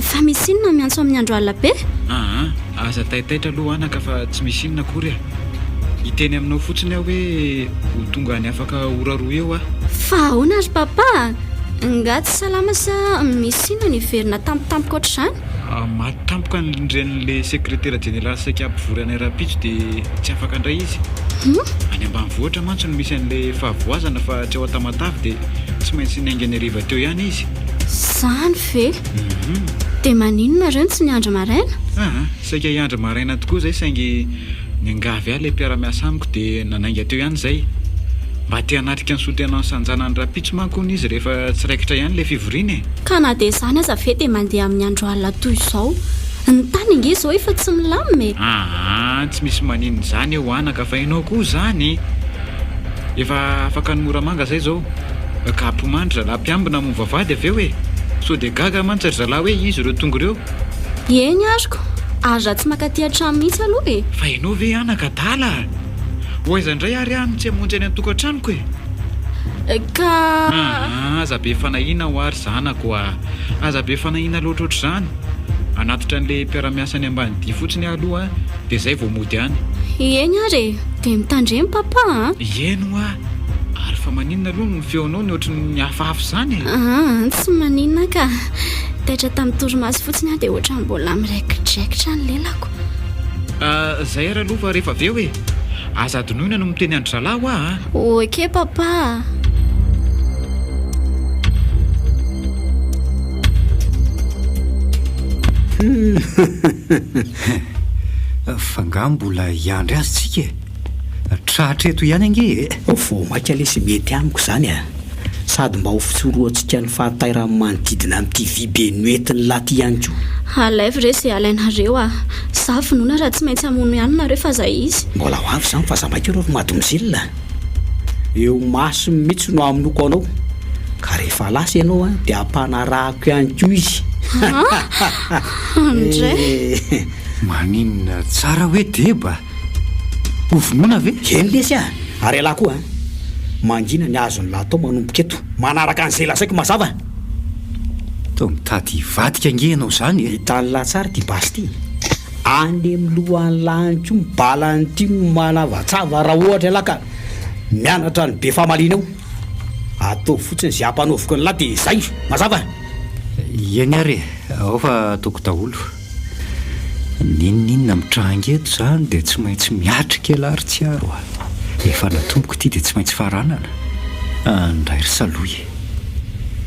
Fa misy inona miantso amin'ny andro alina be? Aa, aza taitaitra aloha anaka fa tsy misy inona akory e. Hiteny aminao fotsiny aho hoe ho tonga any afaka ora roa eo aho. Fa ahoana ry papa a? Nga tsy salama sa misy inona niverina tampotampoka ohatr'izany? Maty tampoka ny renin'ilay sekretera jeneraly saika hampivory anay rahampitso dia tsy afaka indray izy. Any ambanivohitra mantsy no misy an'ilay fahavoazana fa tsy ao Tamatave dia tsy maintsy niainga ny hariva teo ihany izy. Izany ve? Dia maninona nareo no tsy niandry maraina? Aa, saika hiandry maraina tokoa izay saingy niangavy ahy ilay mpiara-miasa amiko dia nanainga teo ihany izay. Mba te hanatrika ny soutenance an-janany rahampitso manko hono izy rehefa tsy raikitra ihany ilay fivoriana e! Ka na dia izany aza ve dia mandeha amin'ny andro alina toy izao? Ny tany ange izao efa tsy milamina e! Aa, tsy misy maninona izany eo anaka fa ianao koa izany! Efa afaka any Moramanga izay izao. Ka ampomandry zalahy mpiambina hamoa vavahady avy eo e! Sao dia gaga mantsy ry zalahy hoe iza ireo tonga ireo. Eny ariko, ary raha tsy mankaty an-trano mihitsy aloha e! Fa ianao ve anaka adala? Ho aiza indray ary aho no tsy hamonjy any an-tokantranoko e? Ka. Aa, aza be fanahiana hoa ry zanako a! Aza be fanahiana loatra ohatr'izany. Hanatitra an'ilay mpiara-miasa any Ambanidia fotsiny aho aloha dia izay vao mody any. Eny ary e! Dia mitandremo papa a! Eny hoa! Ary fa maninona aloha ny feonao no ohatry ny hafahafa izany e? Aa, tsy maninona ka! Taitra tamin'ny torimaso fotsiny aho dia ohatran'ny mbola miraikidraikitra ny lelako. Izay ary aloha fa rehefa avy eo e! Aza adinoina ny miteny an-dry zalahy hoa a! Ok papa a! Fa nga mbola hiandry azy tsika e? Tratra eto ihany ange e! Vao maika lesy mety amiko izany a! Sady mba ho fitsorohantsika ny fahatairan'ny manodidina amin'ity vy be noentin'lah ty ihany koa. Alaivo re ze alainareo a! Za vonona raha tsy maintsy hamono ihany nareo fa za izy. Mbola ho avy izany fa za maika aloha ry mademoiselle a! Eo masony mihitsy no hamonoako anao, ka rehefa lasa ianao a dia ampanarahako ihany koa izy. Andray! Maninona tsara hoe deba? Ho vonoina ve? Eny lesy a! Ary ialahy koa a! Mangina ny azon'lah atao manomboka eto. Manaraka an'izay lazaiko mazava. Toa mitady hivadika ange ianao izany e! Hitan'lah tsara ity basy ity. Any amin'ny lohan'lah any koa ny balan'ity no manavatsava raha ohatra ialahy ka mianatra ny be famaliana eo. Ataovy fotsiny izay ampanaoviko an'lah dia izay. Mazava? Eny ary e! Ao fa ataoko daholo. N'inon'inona mitranga eto izany dia tsy maintsy miatrika ialahy ry Tsiaro a! Efa natomboko ity dia tsy maintsy faranana. Andray ry Salohy e!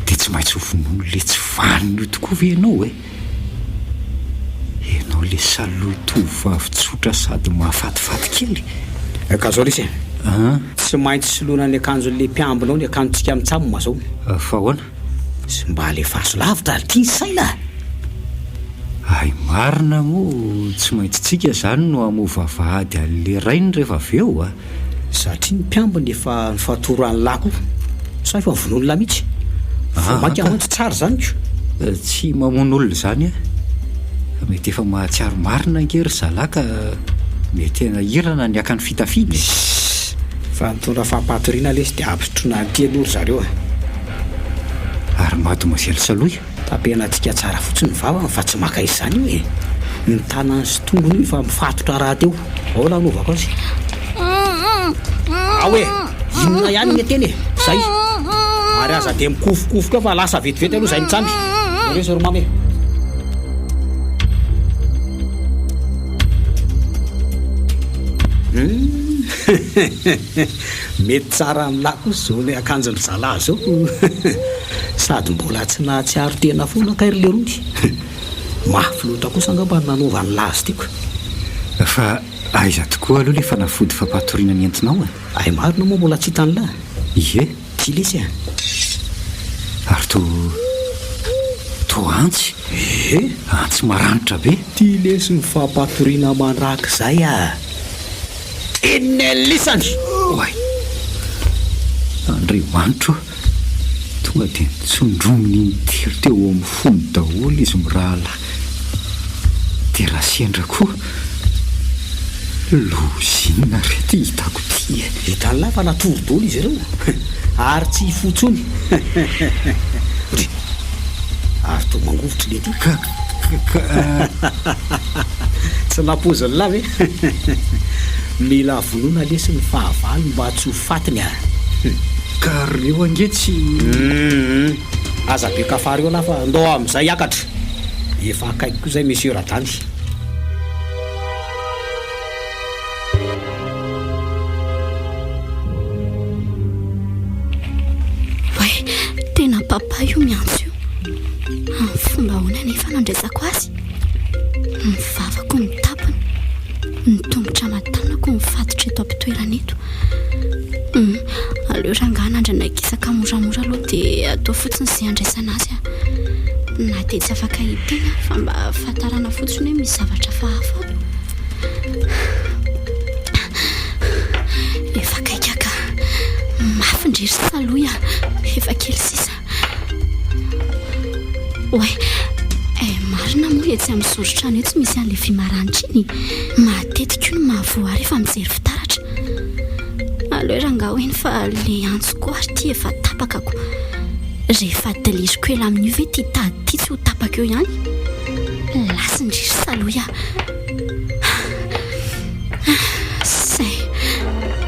Dia tsy maintsy ho vonoin'ilay tsy vanona io tokoa ve ianao e? Ianao ilay Salohy tovovavy tsotra sady mahafatifaty kely. Ka zao lesy e! Tsy maintsy soloina ny akanjon'ilay mpiambina ao ny akanjontsika mitsam zao. Fa ahoana? Sy mba alefaso lavitra ary ty ny saina a! Hay marina moa tsy maintsy tsika zany no hamoa vavahady an'le rainy rehefa avy eo a! Satria ny mpiambina efa nifatoran'lah koa, sa efa vonoin'lah mihitsy? Vao mainka mantsy tsara izany ko! Tsy mamono olona izany a! Fa mety efa mahatsiaro marina ange ry zalahy ka mety hanahirana ny haka ny fitafiana e! Fa nitondra fampatoriana lesy dia ampisotroina an'ity aloha ry zareo a! Ary mademoiselle Salohy? Tapenantsika tsara fotsiny ny vavany fa tsy maka izany io e! Ny tanany sy tongony io efa mifatotra rahateo. Ahoana hanaovako azy? Ao e! Inona ihany ny eteny e! Zay! Ary aza dia mikofokofoka eo fa lasa vetivety aloha izay mitsamy. Nareo ry mamy e! Hum! Mety tsara amin'lah kosa izao ilay akanjon-dry zalahy izao. Sady mbola tsy nahatsiaro tena foana kay ry lerony. Mafy loatra kosa angamba ny nanaovan'lah azy ity ko. Fa aiza tokoa aloha ilay fanafody fampatoriana nentinao e? Hay marina moa mbola tsy hitan'lah? Ie. Ty lesy a! Ary toa, toa antsy. Ee? Antsy maranitra be. Ty lesy ny fampatoriana mandrakizay a! Enelisany! Oay! Andriamanitro o! Tonga dia nitsondrominy intelo teo amin'ny fony daholo izy mirahalahy. Dia raha sendra koa, loza inona re ity hitako ity e! Hitan'lah fa natory daholo izy ireo ary tsy hifoha intsony. Ry! Ary toa mangovitra ilay ity. Ka, ka, Tsy nampoizin'lah ve? Mila vonoina lesy ny fahavalo mba tsy ho fatiny a! Ka reo ange tsy. Hum. Aza be kafara eo lah fa ndao amin'izay hiakatra. Efa akaiky koa izay Monsieur Radany. Oay, tena papa io miantso io. Amin'ny fomba ahoana anefa no andraisako azy? Ny vavako mitapina, ny tongotra aman-tanako mifatotra eto am-pitoerana eto. Hum, aleo rangahy hanandrana hikisaka moramora aloha dia atao fotsiny izay handraisana azy. Na dia tsy afaka hiteny aho fa mba fahatarana fotsiny hoe misy zavatra hafahafa ato. Efa akaiky aho ka. Mafy ndry ry salohy a. Efa kely sisa. Oay, eh, marina moa etsy amin'ny zoron-trano etsy misy an'ilay vy maranitra iny. Matetika io no mahavoa ahy rehefa mijery fitaratra. Aleo rangahy ho eny fa ilay antso koa ary ity efa tapaka ko. Rehefa diliriko ela amin'io ve ity tady ity tsy ho tapaka eo ihany? Lasa ndry ry salohy a. Zay,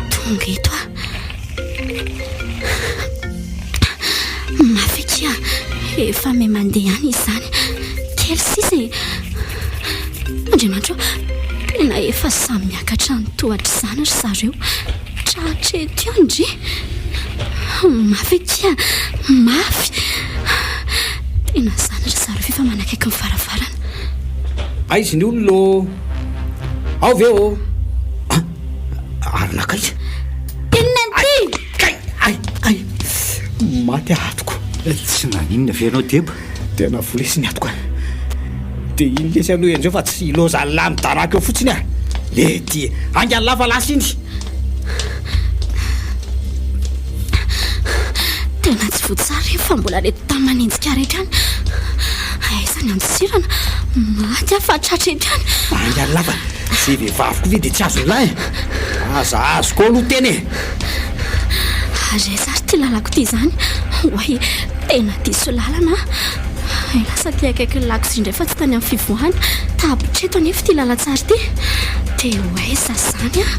tonga eto aho. Mafy akia, efa miha mandeha ihany izy izany. Kely sisa e. Andriamanitra ô, tena efa samy miakatra ny tohatra izany ry zareo. Tratra eto ihany ndry. Mafy akia, mafy. Tena izany ry zareo f'efa manakaiky ny varavarana. Aiza ny olona ô? Ao ve ô? Ah, ary nankaiza? Inona ity? Kay! Ay! Ay! Maty aho atoko. Tsy naninona ve ianao Deba? Tena volesy ny atoko a. Dia iny lesy aloha enjeo fa tsy ilaozan'lah midaraka eo fotsiny a. Le ty haingan'lah fa lasa iny. Tena tsy voatsara iny fa mbola le tany manenjika rehetra any. Aiza ny andosirana? Maty aho fa tratra eto ihany. Haingan'lah fa ze vehivavy koa ve dia tsy azon'lah e. Aza azoko ao aloha tena e. Ary aiza ary ity lalako ity izany? Oay, tena diso lalana aho. Hay lasa aty akaikin'ny lakozia indray fa tsy tany amin'ny fivoahana. Tapitra eto anefa ity lalantsara ity. Dia ho aiza izany aho?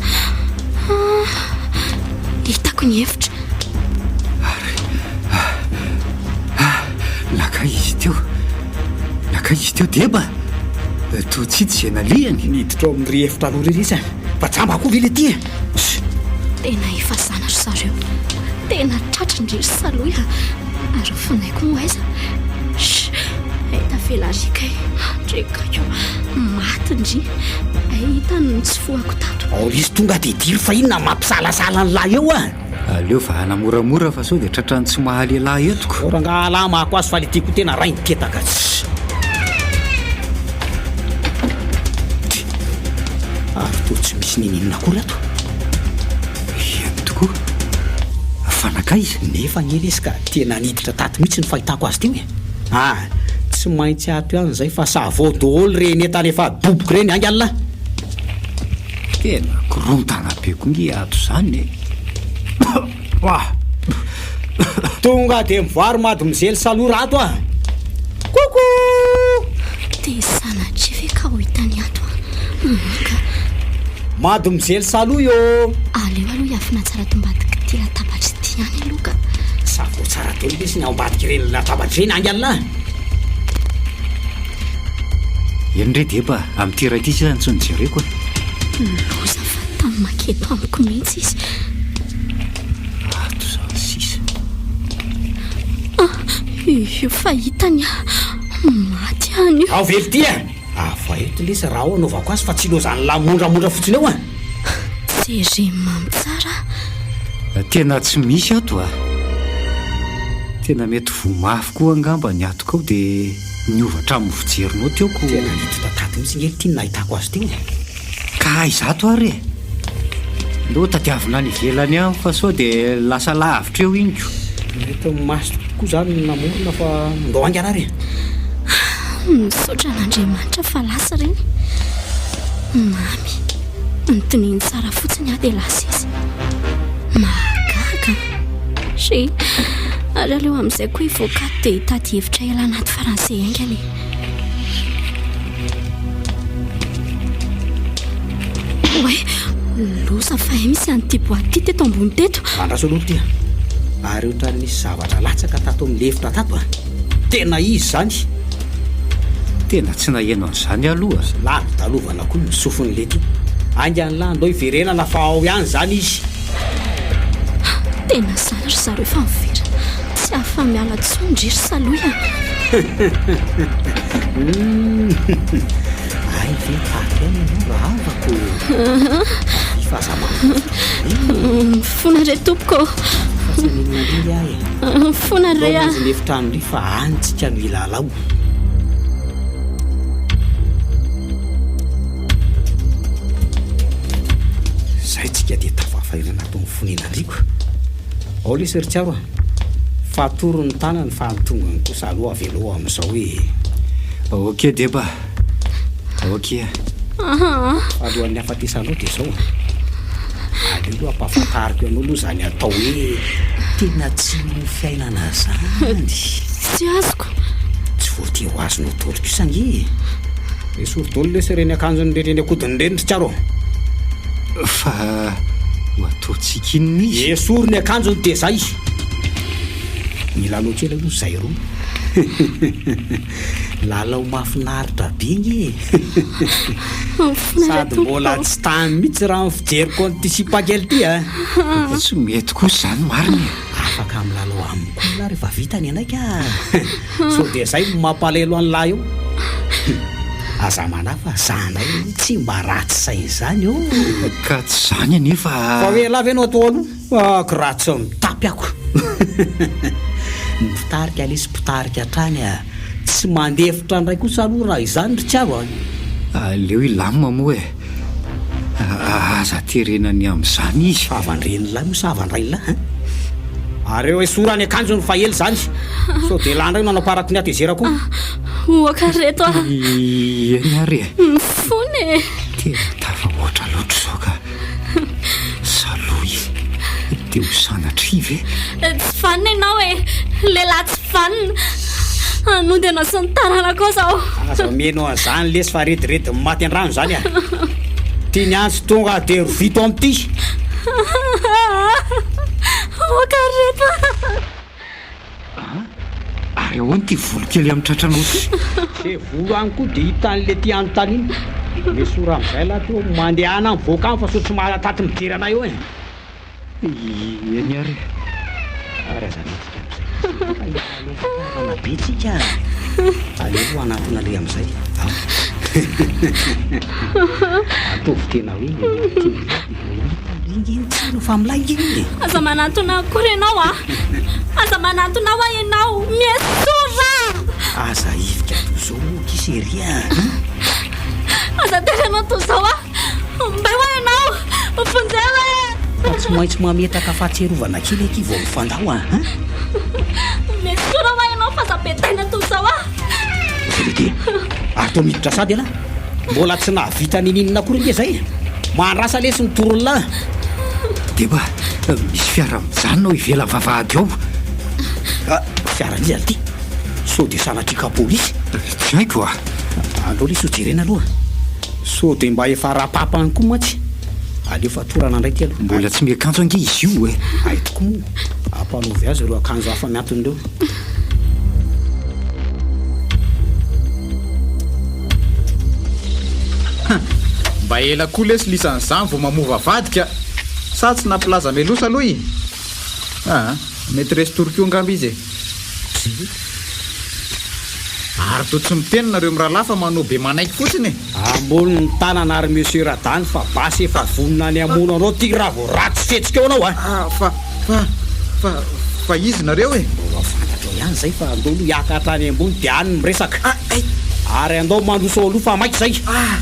Ah, hitako ny hevitra. Ary, ah, ah, naka izy teo. Naka izy teo Deba. Toa tsy hita izay nalehany. Niditra ao amin'iry efitra aloha iry izy. Fa jamba koa ve le ty e? Tena efa zana ry zareo. Tena tratry ndry ry salohy a. Ary ny findaiko moa aiza? Shh! Hay tavela ary kay. Ndry kay o. Maty ndry. Hay hitany ny nitsofohako tato. Ao lesy tonga de diro fa inona mampisalasala an'lah eo a! Aleo vahana moramora fa sao dia tratran'ny tsy mahalehilahy eto ko. Ao rangaha lah mahako azy fa le ty koa tena rain-ketaka. Ary toa tsy misy ninininona akory ato. Eny tokoa. Fa nankaiza? Nefa anie lesy ka tena niditra tato mihitsy ny fahitako azy teo e. Ah, tsy maintsy ato ihany izay fa savon daholo ireny entana efa adoboka ireny haingana lah. Tena korontana be koa nge ato izany e. Tonga dia mivoary mademoiselle Saloura ato a! Coucou! Dia sanatria ve ka ho hitany ato an? Manga. Mademoiselle Salohy ô! Aleo aloha hiafina tsara ato ambadik'ity latabatra ity ihany aloha ka. Savoa tsara daholo lesy ny ao ambadik'ireny latabatra ireny haingana lah! Eny re Deba, amin'ity iray ity sisa no tsy nojereko e. Loza fa tamy maketo amiko mihitsy izy. Ato izany sisa. Ah, io fa hitany aho. Maty aho anio. Ao ve ity e? Ava eto lesy raha ao anaovako azy fa tsy ilaozan'lah mondramondra fotsiny eo a. Jereo mamy tsara aho. Tena tsy misy ato a. Tena mety voa mafy koa angamba ny atoko ao dia niova hatramin'ny fijerinao teo ko. Tena niditra tato mihitsy nge ity no nahitako azy teo e. Ka aiza ato ary e? Ndao tadiavina any ivelany any fa sao dia lasa lavitra eo iny ko. Mety ny masoko koa izany no namorona fa ndao haingana ary e. Misaotra an'Andriamanitra fa lasa ireny. Mamy. Notoniny tsara fotsiny aho dia lasa izy. Mahagaga an! She. Ary aleo amin'izay koa hivoaka ato dia hitady hevitra hialana ato faran'izay haingana e. Oay, loza fa hay misy an'ity boîte ity teto ambony teto. Andraso aloha ity a. Ary ohatran'ny nisy zavatra latsaka tato amin'ny efitra tato a! Tena izy izany! Tena tsy naheno an'izany aho aloha. Lalodalovana koa ny sofiny lety. Haingana lahy andao hiverenana fa ao ihany izany izy. Tena izany ry zareo fa miverina. Tsy afa-miala intsony ndry ry Salohy a! Hay ve tato ihany ianao rahavako? Avia fa aza mangovitra be. Mifona re tompoko ô. Fa tsy haninona indrindra aho e. Mifona re Ndao ah. mamonjy ny efitrano ndry fa any tsika no hilalao. Zay tsika dia tafafairana ato amin'ny fonenandriko. Ao lesy ry Tsiaro a. Fatoro ny tanany fa ny tongony kosa aloha avelao amin'izao e. Ok Deba. Ok a. Fa alohan'ny hahafatesanao dia izao a. Aleo aloha ampahafantariko anao aloha izany atao hoe tena tsy mino fiainana izany. Tsy azoko. Tsy voatery ho azonao daholo kosa ange e. Esory daholo lesy ireny akanjony ireny eny an-kodiny ireny ry Tsiaro a. Fa ho ataontsika inona izy? Esory ny akanjony dia izay. Milalao kely aloha izay roa. Lalao mahafinaritra be nge e! Sady mbola tsy tany mihitsy raha ny fijeriko an'ity sipa kely ity a! Tsy mety kosa izany marina e! Afaka milalao aminy koa ialahy rehefa vita ny anay ka! Sao dia izay no mampalahelo an'lah eo! Aza manahy fa za ndray tsy mba ratsy saina izany ô! Ka tsy izany anefa. Fa hoe ialahy ve no atao aloha? Ak raha tsy mitapy ako. Ny mpitarika lesy mpitarika hatrany a! Tsy mandefitra ndray kosa aloha raha izany ry Tsiaro a! Aleo hilamina moa e! Aza terena ny amin'izany izy. Havan-drenilahy moa sa havan-drainilahy hein? Areo esory any akanjony fa ela izany! Sao dia lahy indray no hanamparako ny hatezerako. Oaka reto a! Eny ary e! Mifona e! Tena tafahoatra loatra izao ka! Salohy, dia ho sanatria ve? Tsy vanona ianao e! Lehilahy tsy vanona! Hanody anao sy ny taranakao zaho! Aza omena an'izany lesy fa rediredin'ny maty an-drano izany a! Ty ny antso tonga dia rovito amin'ity! Aoka ry reto a! An! Ary ahoana ity volo kely amin'ny tratranao ity? Ze volo any koa dia hitan'le ty anontaniana. Mesora amin'izay lahy ty hoe mandehana mivoaka any fa sao tsy mahataty mijery anay eo e! Eny ary e! Ary aza mihetsika amin'izay fa hiara-lova be tsika a! Aleo aloha hanatona le amin'izay. Ao. Ataovy tena hoe Iny tsara fa milay iny e! Aza manantona akory ianao a! Aza manantona aho ianao! Miesora! Aza hivika toy izao moa akia chérie a! Aza terena toy izao aho! Mbay hoa ianao! Vonjeo e! Fa tsy maintsy mametraka fahatsiarovana kely akia vao mifandao a! Miesora hoa ianao fa aza betaina toy izao aho! Vérité! Ary toa miditra sady ialahy! Mbola tsy nahavita ninininona akory ange zay e! Mahandrasa lesy ny toron'lah! Deba, misy fiara mijanona ao ivelan'ny vavahady ao. Ah, fiaran'iza ity? Sao dia sanatria ka polisy? Tsy haiko a! Andao lesy ho jerena aloha. Sao dia mba efa rapapany koa mantsy. Aleo fatorana indray ity aloha. Mbola tsy miakanjo ange izy io e! Hay tokoa moa. Ampanaovy azy ireo akanjo hafa miantona ireo. Mba ela koa lesy lisany zany vao mamova vadika sa tsy nampilaza melosa aloha i? Aa mety resy tory koa angamba izy e. Ary toa tsy miteny nareo mirahalahy fa manao be manaiky fotsiny e. Ambony ny tanana ary Monsieur Radany fa basy efa vonona ny hamono anao ty raha vao ratsy fihetsika eo anao a! Ah fa fa fa fa izy nareo e! Mbola fantatrao ihany izay fa andao aloha hiakatra any ambony dia any no miresaka. Ah ay! Ary andao mandroso ao aloha fa maika izay. Ah!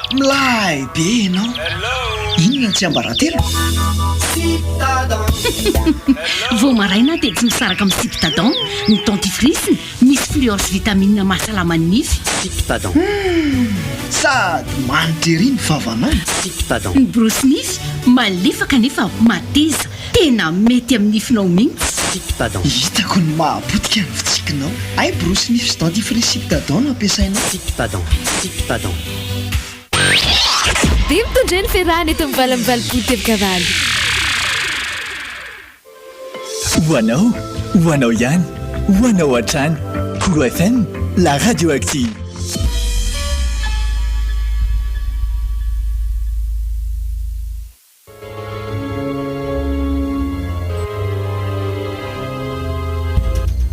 Milay be ianao. Inona ny tsiambaratelo? Vao maraina aho dia tsy misaraka amin'ny Ciptadent, ny dentifrice misy fluor sy vitamine mahasalama ny nify. Ciptadent. Sady manitra ery ny vavanao. Ciptadent. Ny borosy nify malefaka nefa mateza, tena mety amin'ny nifinao mihitsy. Ciptadent. Hitako ny maha potika ny fitsikinao. Hay borosy nify sy dentifrice Ciptadent no ampiasainao. Ciptadent. Ciptadent. Dia mitondra ny fiarahana eto amin'ny 88 teboka valo. Ho anao, ho anao ihany, ho anao hatrany. Kolo FM, la radio active.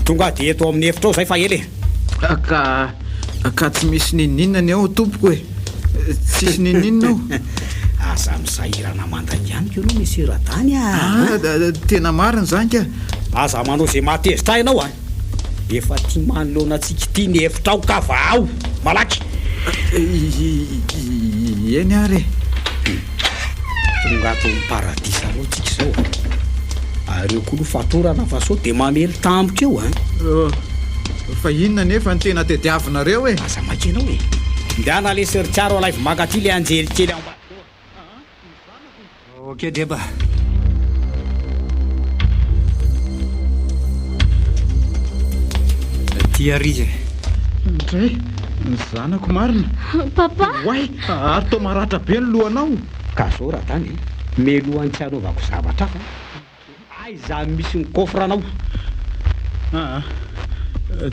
Tonga dia eto amin'ny efitrao izay fa ela e. Ka ka tsy misy n'inon'inona ny ao tompoko e. Tsisy n'inon'inona ao. Aza misahirana mandainga amiko ianao Monsieur Radany a! Ah, tena marina izany ka. Aza manao izay mahatezitra ahy ianao a. Efa aty manoloana antsika ity ny efitrao ka vahao malaky. Eny ary e. Tonga ato amin'ny paradisa aloha tsika izao a. Ary eo koa aloha fatorana fa sao dia mamely tampoka eo a. Fa inona anefa no tena tediavinareo e? Aza maika ianao e. Ndana lesy ry Tsiaro alaivo mankaty ilay anjely kely ao ambadika ao a. Ok Deba. Aty ary izy e. Ndray, ny zanako marina. Papa! Oay, ary toa maratra be ny lohanao. Ka zao Radany e, melohan'ny tsy hanaovako zavatra hafa, aiza misy ny coffre anao? Aa,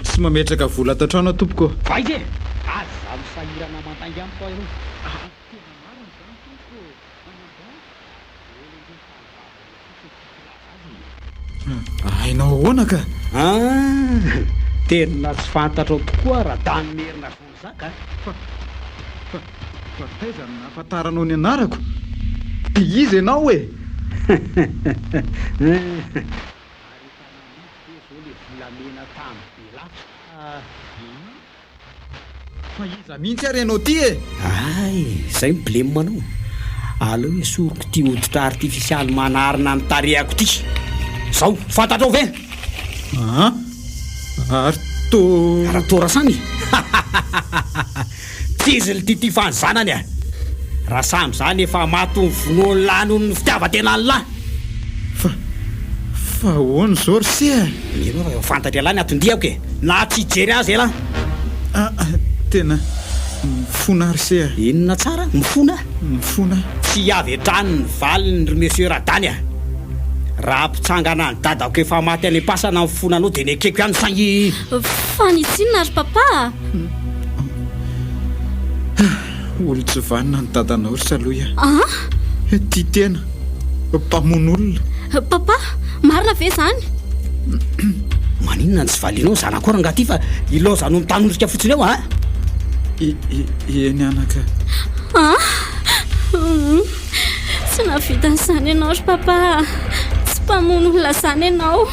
tsy mametraka vola ato an-trano aho tompoko ô. Vaiza e! Aza misahirana mandainga amiko aho ianao. Tena marina izany tompoko ô. Hainao ahoana ka? Ah! Tena tsy fantatrao tokoa Radany Merina Jean Jacques a! Fa, fa, fa taiza no nahafantaranao ny anarako? Dia iza ianao e? Ary efa namidy ve izao ilay volamena tany Belafo sa? Fa iza mihitsy ary ianao ity e? Hay, izay ny blem anao. Aleo esoriko ity hoditra artifisialy manarina ny tarehako ity. Zao, fantatrao ve? Aa, ary toa. Ary toa Rasamy? Tsy izy ny tity fa ny zanany e! Rasamy izany efa maty novonoan'lah noho ny fitiavan-tenan'lah. Fa, fa ahoana izao ry se a? Mino aho fa efa fantatr'ialahy ny anton-diako e! Na tsy hijery azy ialahy. Ah, tena mifona aho ry se a! Inona tsara? Mifona? Mifona aho. Tsy avy hatrany ny valiny ry Monsieur Radany a! Raha hampitsangana ny dadako efa maty any am-pasana ny fonanao dia nekeko ihany saingy. Fa nisy inona ry Papa a? Olon-tsy vanona ny dadanao ry Salohy a! An? Tia tena, mpamono olona. Papa, marina ve izany? Maninona no tsy valianao ny zanakao rangahy ity fa ilaozanao mitanondrika fotsiny eo a? Eny anaka. An? Tsy nahavita an'izany ianao ry Papa a! Tsy mpamono olona izany ianao.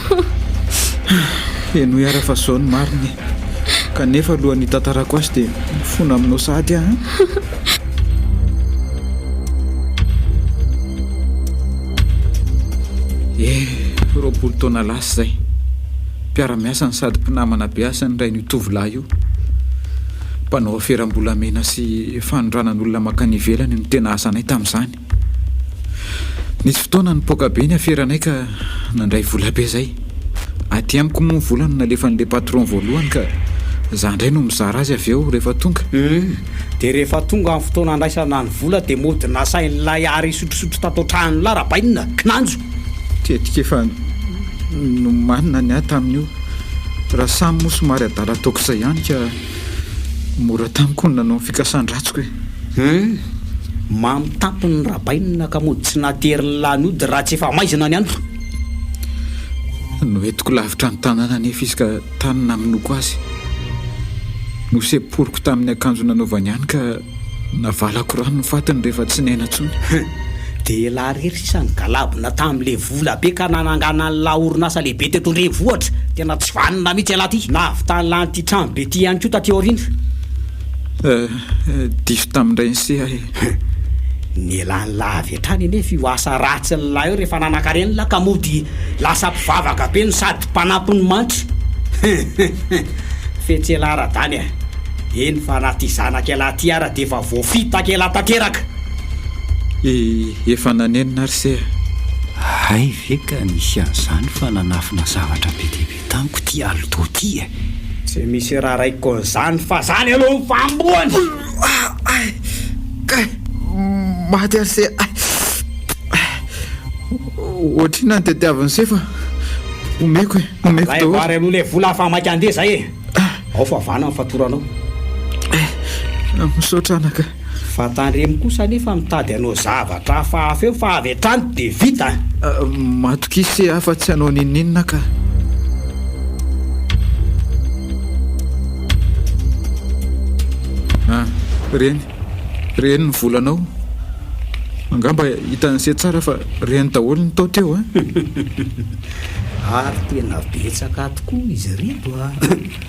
Henoy ara fa izao no marina e! Kanefa alohan'ny hitantarako azy dia mifona aminao sahady aho an! Eh, 20 taona lasa izay. Mpiara-miasa no sady mpinamana be ahy sy ny rain'io tovolahy io. Mpanao aferam-bolamena sy fanondranan'olona mankany ivelany no tena asanay tamin'izany. Nisy fotoana nipoaka be ny aferanay ka nandray vola be zay. Aty amiko moa ny vola no nalefan'le patron voalohany ka za ndray no mizara azy avy eo rehefa tonga. Humm, dia rehefa tonga ny fotoana andraisana ny vola dia mody nasain'ilay ary hisotrosotro tato an-tranon'lah Rabainina, kinanjo. Tetika efa nomanina ny ahy tamin'io. Rasamy moa somary adala ataoko izay ihany ka. Mora tamiko ny nanao ny fikasan-dratsiko e. Hum, mamy tampony ny rabainina ka mody tsy naterin'ny lahy nody raha tsy efa maizina ny andro. Noentiko lavitra ny tanàna anefa izy ka tany namonoako azy. Nosemporiko tamin'ny akanjo nanaovany ihany ka navalako rano ny fatiny rehefa tsy niaina intsony. Hum, dia elah irery sisa nigalabona tamin'ilay vola be ka nanangana an'lah orinasa lehibe teto an-drenivohitra. Tena tsy vanona mihitsy elah ty. Nahavita an'lah an'ity trano be ty ihany koa taty aoriana. Eh, diso tamin-drainy se aho e. Hum, nialan'lah avy hatrany anefa io asa ratsin'lah io rehefa nanankarena lah ka mody lasa mpivavaka be no sady mpanampy ny mantra. Hum, hum, hum, fetsy elah Radany a. Eny fa na ty zanak'ialahy ty ara dia efa voafitak'ialahy tanteraka. Efa nanenina ary se a. Hay ve ka nisy an'izany fa nanafina zavatra be dia be tamiko ity Aldo ity e! Tsy misy raraiko an'izany fa zany aloha ny fahamboany! Ay! Kay! Maty ary se! Ay! Ohatrinona ny tadiavin'i se fa omeko e! Omeko Alaivo daholo. ary aloha ilay vola fa maika handeha zay e! Ao fa vanona ny fatoranao. Misaotra anaka. Fa tandremo kosa anefa mitady hanao zavatra hafahafa eo fa avy hatrany dia vita a! Matokia se aho fa tsy hanao n'inon'inona ka. Ah, reny, reny ny volanao. Angamba hitan'i se tsara fa reny daholo ny tao teo a! Ary tena betsaka tokoa izy ireto a!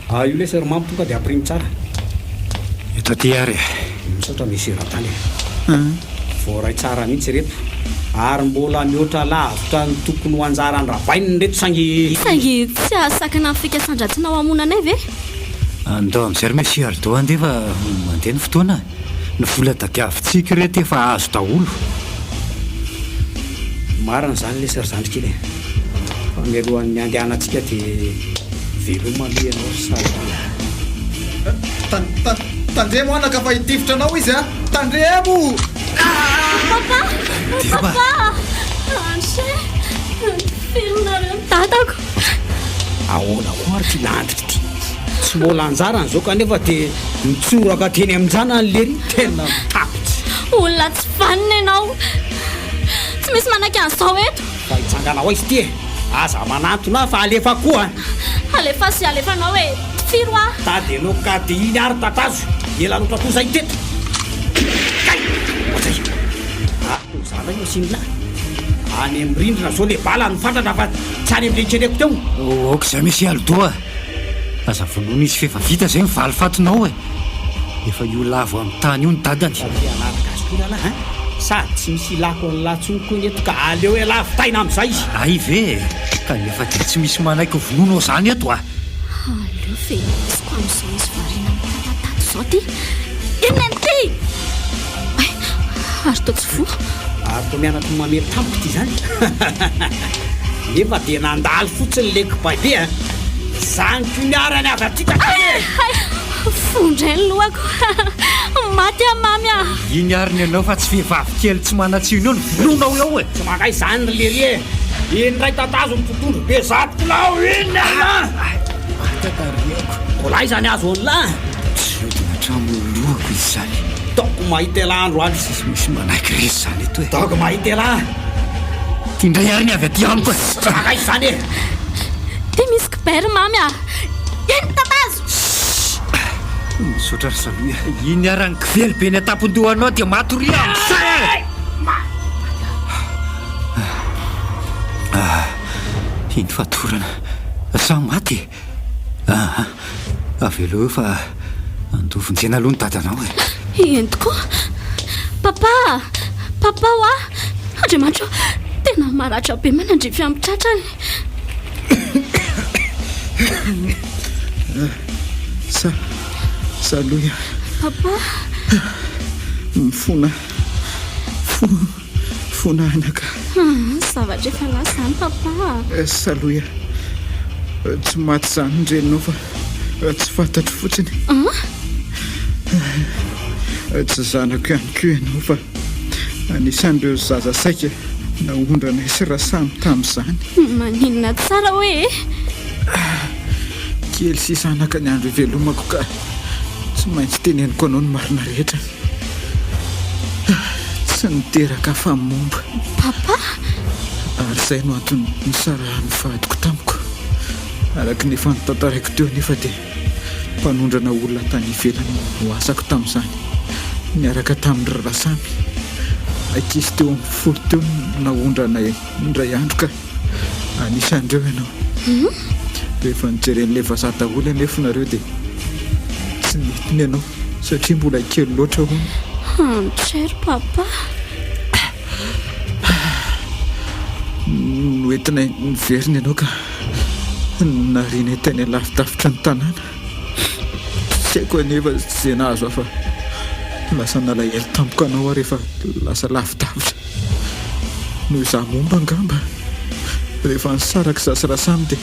Ah, io lesy ry Mamy tonga dia ampirimo tsara. Eto aty ary e. Misaotra Monsieur Ratany e. Voaray tsara mihitsy ireto. Ary mbola mihoatra lavitra ny tokony ho anjaran-dRabainina ireto saingy. Saingy tsy hahasakana ny fikasan-dratsinao hamono anay ve? Andao amin'izay ry Monsieur Aldo andeha fa mandeha ny fotoana e. Ny vola tadiavintsika ireto efa azo daholo. Marina izany lesy ry zandry kely e! Fa mialohan'ny handehanantsika dia veloma aloha ianao ry Sally a! Tandremo anaka fa hitifitra anao izy a! Tandremo! Papa! Papa! Andry e! Velonareo ny dadako! Ahoana koa ary ity landritra ity? Tsy mbola anjarany izao kanefa dia mitsoraka teny amin-janany lery, tena mitapitra. Olona tsy vanona ianao. Tsy misy manaiky an'izao eto. Fa hitsangana ho aiza ity e? Aza manantona ahy fa alefa koa a! Alefaso izay alefanao e! Tifiro aho. Tady ianao ka dia iny ary tatazo. Ela loatra koa izay teto. Kay! Ohatray! Ah, zara io asian'lah. Any amin'ny rindrina izao ilay bala no fatratra fa tsy any amin'ilay nikeleko teo. Aoka izay Monsieur Aldo a! Aza vonoina izy f'efa vita izay ny valifatinao e! Efa io lavo amin'ny tany io ny dadany. Fa te hanaraka azy koa rahalahy an! Sady tsy misy ilako an'lah intsony koa ny eto ka aleo ialahy vitaina amin'izay! Hay ve e! Kanefa dia tsy misy manaiky ho vonoinao izany eto a! Aleo feheziko amin'izao izy variana mitatatata izao ty! Inona ity? Hay! Ary toa tsy voa. Ary toa mianatra ny mamely tampoka ity izany. Nefa dia nandalo fotsiny le kibay be a! Zany koa niarany avy aty ka Hay! Hay! Voa indray ny lohako. Maty aho mamy a! Iny ary ny anao fa tsy vehivavy kely tsy manan-tsiny eo no vonoinao eo e! Tsy mankaiza izany ry lery e! Iny indray tatazo ny totohondry be zato kilao iny ah! Maty aho tarehiko. Mbola aiza ny azo an'lah? Tsy hiodina hatramin'ny lohako izy izany. Taoko mahita elah androany. Tsisy misy manaiky resy izany eto e! Taoko mahita elah. Ity indray ary ny avy aty amiko e! Tsy mankaiza izany e! Ty misy kibay ry mamy a! Iny tatazo! Sss! Misaotra ry Salohy a! Iny ary ny kively be eny an-tampon-dohanao dia matoria amin'izay e! Ah! Iny fatorana. Sa maty e? Aa! Avelao eo fa andao vonjena aloha ny dadanao e! Eny tokoa! Papa! Papa hoa! Andriamanitra ô! Tena maratra be manandrify amin'ny tratrany. Sa, Salohy a! Papa! Mifona, fo. Fona anaka. Hum, zavatra efa lasa izany papa a. Salohy a. Tsy maty izany ny reninao fa tsy fantatro fotsiny. An? Tsy zanako ihany koa ianao fa anisan'ireo zaza saika naondranay sy Rasamy tamin'izany. Maninona tsara hoe e? Kely sisa anaka ny andro ivelomako ka tsy maintsy teneniko anao ny marina rehetra. Tsy niteraka fa momba. Papa? Ary izay no antony nisarahan'ny vadiko tamiko. Araka ny efa notantaraiko teo anefa dia mpanondrana olona tany ivelany no asako tamin'izany, niaraka tamin'i Rasamy. Ankizy teo amin'ny folo teo no naondranay indray andro ka anisan'ireo ianao. Rehefa nojeren'ilay vazaha daholo anefa nareo dia tsy nety ny anao. Satria mbola kely loatra hono. Hum cher papa. Noentinay niverina ianao ka narianay tany alavidavitra ny tanàna. Tsy haiko anefa izay nahazo ahy fa lasa nalahelo tampoka anao aho rehefa lasa lavidavitra. Noho izaho momba angamba. Rehefa nisaraka izaho sy Rasamy dia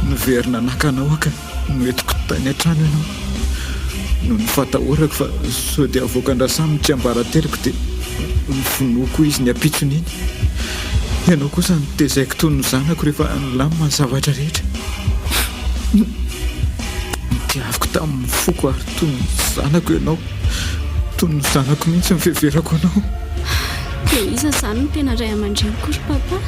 niverina naka anao aho ka noentiko tany an-trano ianao. Noho ny fahatahorako fa sao dia avoakan-dRasamy ny tsiambarateloko dia novonoiko izy ny ampitson'iny. Ianao kosa notezaiko toy ny zanako rehefa nilamina ny zavatra rehetra. Notiaviko tamin'ny foko ary toy ny zanako ianao. Toy ny zanako mihitsy ny fiheverako anao. Dia iza izany no tena ray aman-dreniko ry papa?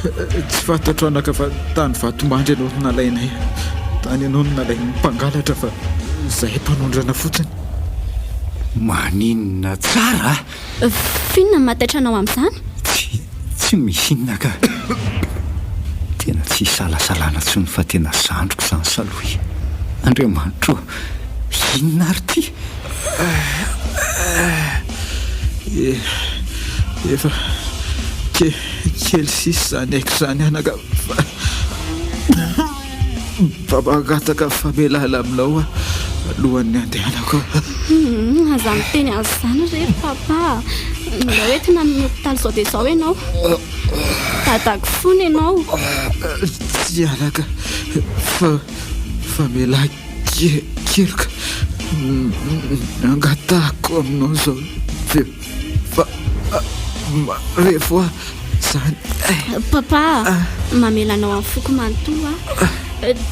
Tsy fantatro anaka fa tany Vatomandry ianao no nalainay. Tany ianao no nalain'ny mpangalatra fa izahay mpanondrana fotsiny. Maninona tsara a! F'inona no mahataitra anao amin'izany? Tsy, tsy misy inona ka. Tena tsy isalasalana intsony fa tena zandriko izany Salohy. Andriamanitra ô, inona ary ity? Efa kely sisa izany aiko izany anaka fa mba mangataka famelana aminao aho alohan'ny handehanako. Aza miteny an'izany re ry papa a! Mila hoentina amin'ny hopitaly izao dia izao ianao. Dadako foana ianao. Tsia anaka fa famelà keloka angatahako aminao izao dia fa marefo aho izany eh. Papa a, mamela anao amin'ny foko manontolo aho.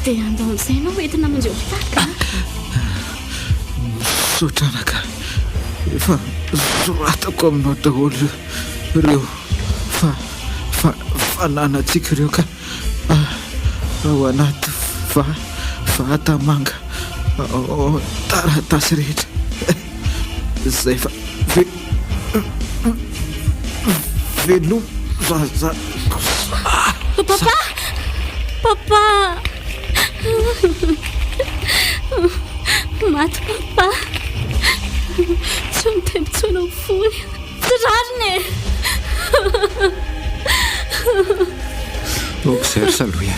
Dia andao amin'izay ianao hoentina hamonjy hopitaly ka. Misaotra anaka, efa soratako aminao daholo ireo fa fa fananantsika ireo ka. Ao anaty va vata manga ao taratasy rehetra izay fa ve veloma za Papa! Papa! Maty papa. Tsy mitempo intsony ny fony. Tsy rariny e! Ok izay ry Salohy a.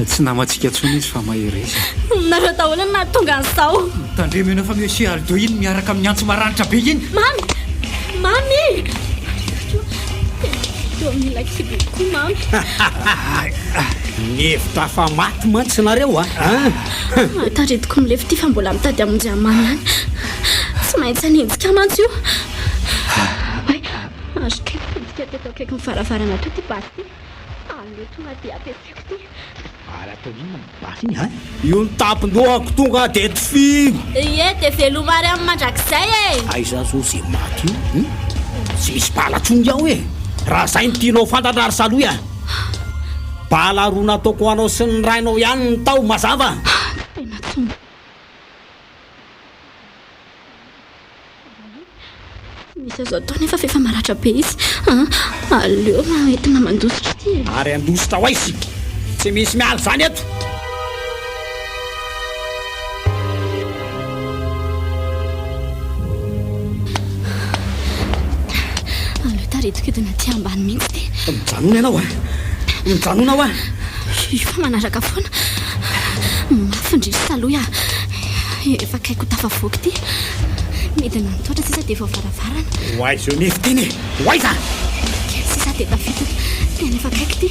Tsy namantsika intsony izy fa mahereza. Nareo daholo no nahatonga an'izao. Tandremo ianao fa Monsieur Aldo iny miaraka amin'ny antso maranitra be iny. Mamy! Mamy! Teo amin'ny lakibo koa Mamy. Mihevitra fa maty mantsy nareo a! Taritiko milefy ity fa mbola mitady hamonjy an'i Mamy ihany. Tsy maintsy hanenjika mantsy io. Hay, azo kay nitodika teto akaikin'ny varavarana teo ity basy ity. Aleo tonga dia ampiasaiko ity. Ary atao inona ny basy iny an? Io ny tampon-dohako tonga dia tifiro. Ie, dia veloma ary amin'ny mandrakizay e! Aiza zao ze maty io hum? Tsy misy bala tsony ao e! Raha zay no tianao fantatra ry salohy a! Bala roa nataoko ho anao sy ny rainao ihany ny tao, mazava? Tena tsy Tsy misy azo atao nefa f'efa maratra be izy an! Aleo entina mandositra ity e! Ary handositra ho aiza? Tsy misy miala izany eto! Aleo taritiko hidina aty ambany mihitsy ity. Mijanona ianao a! Mijanona hoa! Io fa manaraka foana. Mafy ndry ry Salohy a! Efa akaiky ho tafavoaka ity. Midina ny tohatra sisa dia efa ao varavarana. Ho aiza eo nefo teny e? Ho aiza? Kely sisa dia tafiditra. Tena efa akaiky ity.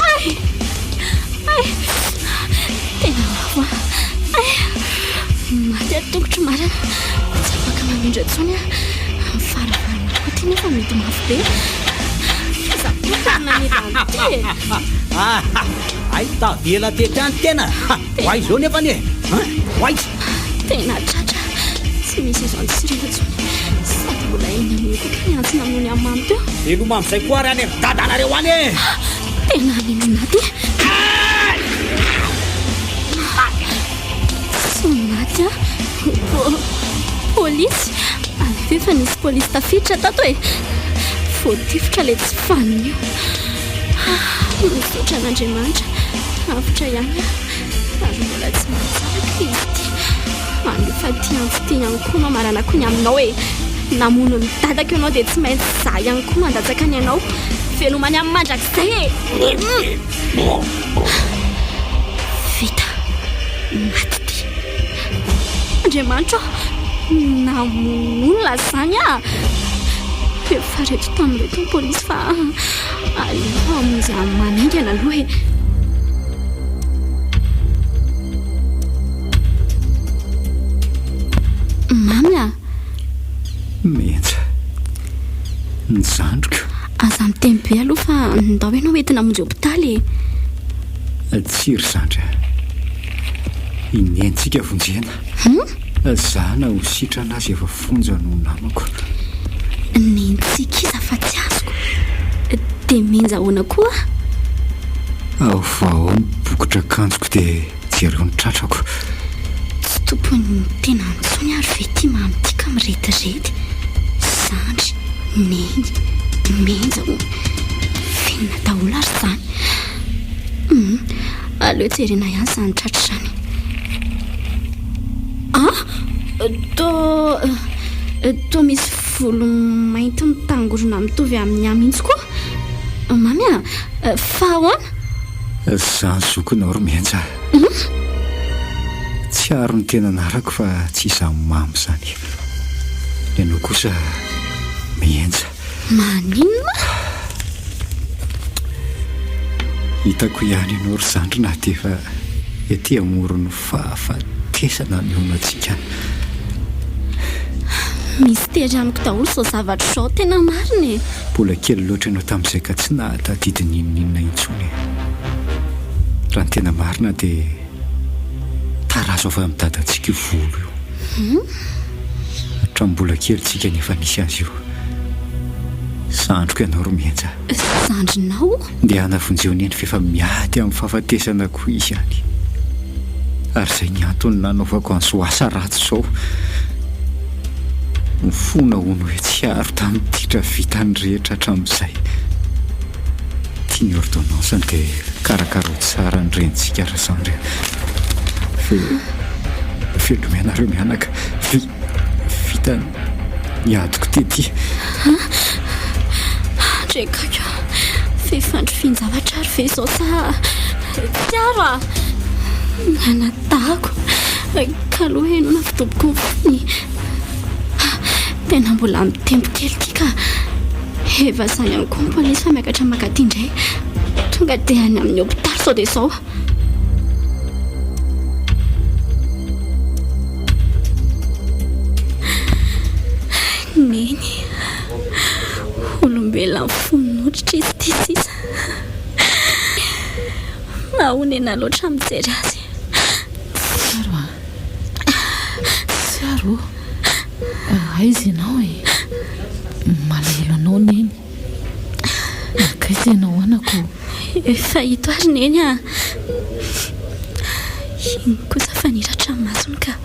Ay! Ay! Tena lavo aho. Ay! Maty aho tongotro marina. Tsy afaka mamindra intsony aho. Ny varavarana koa ity nefa mihidy mafy be. Iza koa no nanidy an'ity e? Hay tavela tety any tena. Ho aiza eo nefany e? Ho aiza? Tena tratra. Tsy misy azo andosirana intsony. Sady mbola eny amin'io koa kay ny antsy namono an'i Mamy teo. Veloma amin'izay koa ary any amin'ny dadanareo any e! Tena nenina aty. Tsy maty aho. Po polisy. Avy eo efa nisy polisy tafiditra tato e. Voatifitra ilay tsy fanina io. Misaotra an'Andriamanitra. Avotra ihany aho. Ary mbola tsy maty tsara kay izy ity. Alefa aty antso ity ihany koa no hamaranako ny aminao e. Namono ny dadako ianao dia tsy maintsy izaho ihany koa no handatsaka ny anao. Veloma any amin'ny mandrakizay e! Vita. Maty ity. Andriamanitra ô! Namono olona izany aho! Efa reto tamin'ireto ny polisy fa aleo hamonjy an'i Mamy haingana aloha e. Mamy a! Menja. Ny zandriko. Aza miteny be aloha fa ndao ianao entina hamonjy hopitaly e. Tsia ry zandry a. I Nentsika vonjena. Za na ho sitrana aza efa fonja no namako. Nentsika iza fa tsy azoko. Dia menja ahoana koa? Vao ny bokotra akanjoko dia jereo ny tratrako. Tsy tompon'ny tena intsony ary ve ity mamy ity ka mirediredy? Zandry, neny, menja hono. Fenina daholo ary izany. Hum, aleo jerena ihany izany tratra izany. Ah! Toa, toa misy volo mainty mitangorona mitovy amin'ny ahy mihitsy koa. Mamy a! Fa ahoana? Izany zokinao ry Mihenja a! Tsy aro ny tena anarako fa tsy izaho Mamy izany. Ny anao kosa Mihenja. Maninona? Hitako ihany ianao ry zandry na dia efa ety amoron'ny fahafatesana ny honantsika. Mistery amiko daholo izao zavatra izao, tena marina e! Mbola kely loatra ianao tamin'izay ka tsy nahatadidy n'inon'inona intsony e! Raha ny tena marina dia tarazo avy amin'ny dadantsika io volo io. Hatramin'ny mbola kely tsika no efa nisy azy io. Zandriko ianao ry Mihenja. Zandrinao? Ndehana vonjeo neny f'efa miady amin'ny fahafatesana koa izy any. Ary izay ny antony nanaovako an'izao asa ratsy izao. Mifona hono hoe tsy haro tamin'ny ditra vitany rehetra hatramin'izay. Ity ny ordonnance-ny dia karakarao tsara ny renintsika Razandry a. Ve, veloma ianareo mianaka. Vi, vita ny adiko tety. Andriakako, fifandrifian-javatra ary ve izao sa Tsiaro a! Ny anadahako, ka aloha henoina fidoboko ny fony. Tena mbola mitempo kely ity ka. Efa sahy ihany koa ny polisy fa miakatra mankaty indray. Tonga dia any amin'ny hopitaly sao dia izao. Neny, olombelona mifono hoditra izy ity sisa. Mahonena loatra mijery azy. Tsiaro a! Tsiaro o! Aiza ianao e? Malahelo anao Neny. Nankaiza ianao anako o? Efa ito ary Neny a! Iny kosa fa niratra ny masony ka.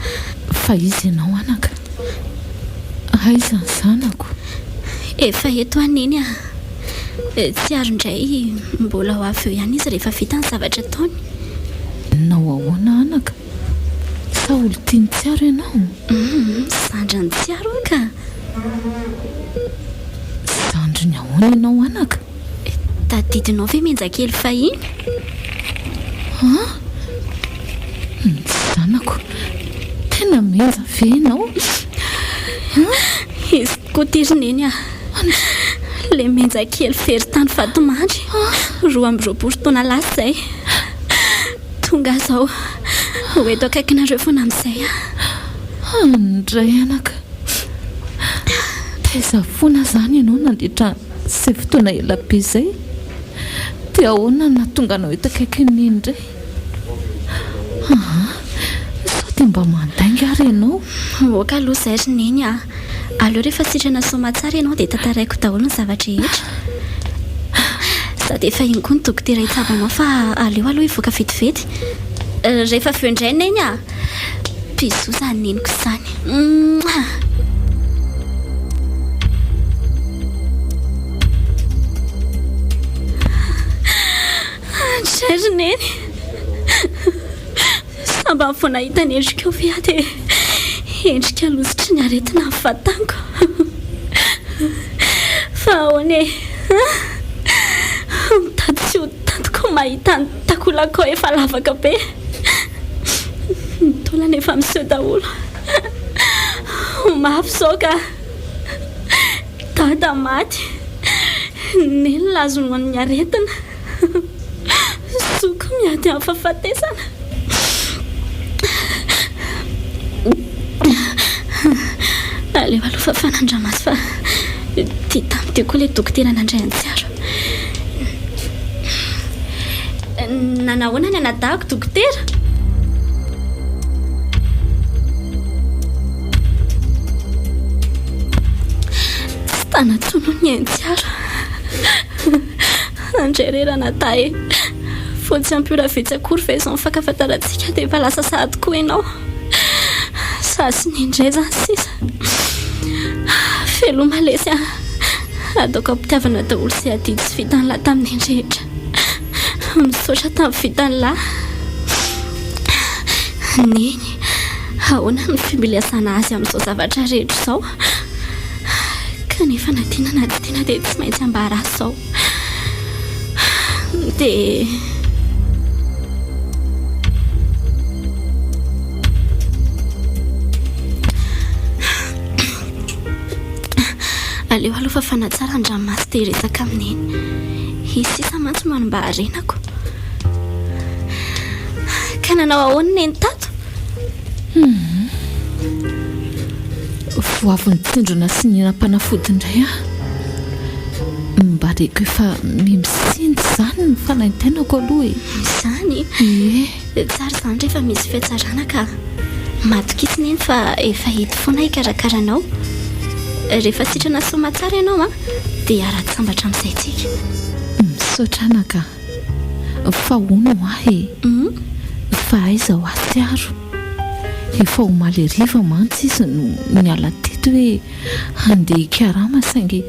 Fa iza ianao anaka? Aiza ny zanako? Efa eto aho Neny a! Tsiaro indray, mbola ho avy eo ihany izy rehefa vita ny zavatra ataony. Nanao ahoana anaka? Sa olon-tian'i Tsiaro ianao? Humm, zandrin'i Tsiaro aho ka! Zandriny ahoana ianao anaka? Tadidinao ve Menjakely fahiny? An? Ny zanako, tena menja ve ianao? An? Izy tokoa ity ry Neny a! Ilay menja kely very tany Vatomandry, 22 taona lasa izay. Tonga aho izao, ho eto akaikinareo foana amin'izay aho. Andray anaka, taiza foana izany ianao nandritra izay fotoana ela be izay? Dia ahoana no nahatonga anao eto akaikin'i Neny indray? Aa, sao dia mba mandainga ary ianao? Ok aloha izay ry Neny a! Aleo rehefa sitrana soamatsara ianao dia tantaraiko daholo ny zava-drehetra. Sady efa iny koa ny dokotera hitsabo anao fa aleo aloha hivoaka vetivety. Rehefa avy eo indray Neny a! Bisous izany neniko izany. Mouah! Andray ry Neny! Sambany vao nahita ny endrikao ve aho dia endrika lositry ny aretina ny vatanko. Fa ahoana e? Mitady tsy ho tantiko ny mahita ny takolakao efa lavaka be. Ny taolana efa miseho daholo. Ho mafy izao ka. Dada maty. Neny lazoan'ny aretina. Zoky miady amin'ny fahafatesana. Aleo aloha fafana ny ranomaso fa tia tamin'ny teo koa ilay dokotera nandray an'i Tsiaro. Nanahoana ny anadahiko dokotera? Tsy tana intsony hono ny ain'i Tsiaro. Andray re ranadahy e! Vao tsy ampy ora vitsy akory ve izao nifankafantarantsika dia efa lasa sahady koa ianao? Za sy Neny indray izany sisa. Veloma lesy a! Ataoko am-pitiavana daholo izay adidy tsy vitan'lah tamin'ny Neny rehetra. Misaotra tamin'ny vitan'lah. Neny, ahoana no fimiliazana azy amin'izao zavatra rehetra izao? Kanefa na tiana na tsy tiana dia tsy maintsy ambara azy izao. Dia. Aleo aloha fafana tsara ny ranomaso dia hiresaka amin'i Neny. Izy sisa mantsy no any mba harenako. Ka nanao ahoana Neny tato? Hum. Vao avy nitsindrona sy nihinam-panafody indray aho. Mba reko efa miha-misinda izany ny fanaintainako aloha e. Izany? Ie. Tsara izany rehefa misy fihatsarana ka. Matokisa Neny fa efa eto foana hikarakara anao. Rehefa sitrana soamatsara ianao an, dia hiara-tsambatra amin'izay tsika. Misaotra anaka a. Fa hono ho ahy e! Fa aiza ho ahy Tsiaro? Efa omaly hariva mantsy izy no niala teto hoe handeha hikarama saingy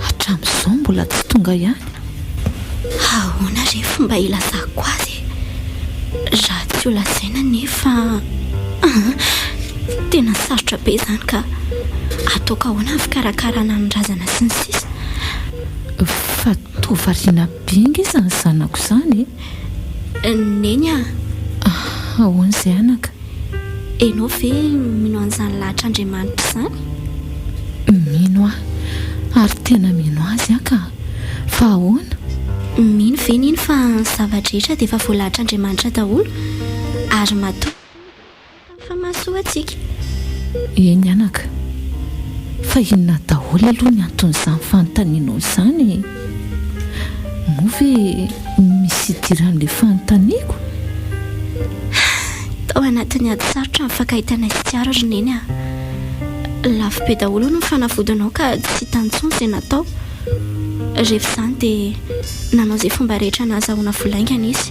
hatramin'izao mbola tsy tonga ihany. Ahoana re fomba hilazako azy e? Raha tsy ho lazaina nefa an! Tena sarotra be izany ka! Ataoko ahoana ny fikarakarana ny razana sy ny sisa? Fa toa variana be ange izany zanako izany e! Neny a! Ahoana izay anaka? Ianao ve mino an'izany lahatr'Andriamanitra izany? Mino aho, ary tena mino azy aho ka! Fa ahoana? Mino ve Neny fa ny zava-drehetra dia efa voalahatr'Andriamanitra daholo ary matoa Fa mahasoa antsika. Eny anaka. Fa inona daholo aloha ny anton'izany fanontanianao izany e? Moa ve misy idiran'ilay fanontaniako? Tao anatin'ny ady sarotra nifankahitanay sy Tsiaro ry Neny a! Lafo be daholo hono ny fanafodinao ka tsy hitany intsony izay natao. Rehefa izany dia nanao izay fomba rehetra nahazahoana vola haingana izy.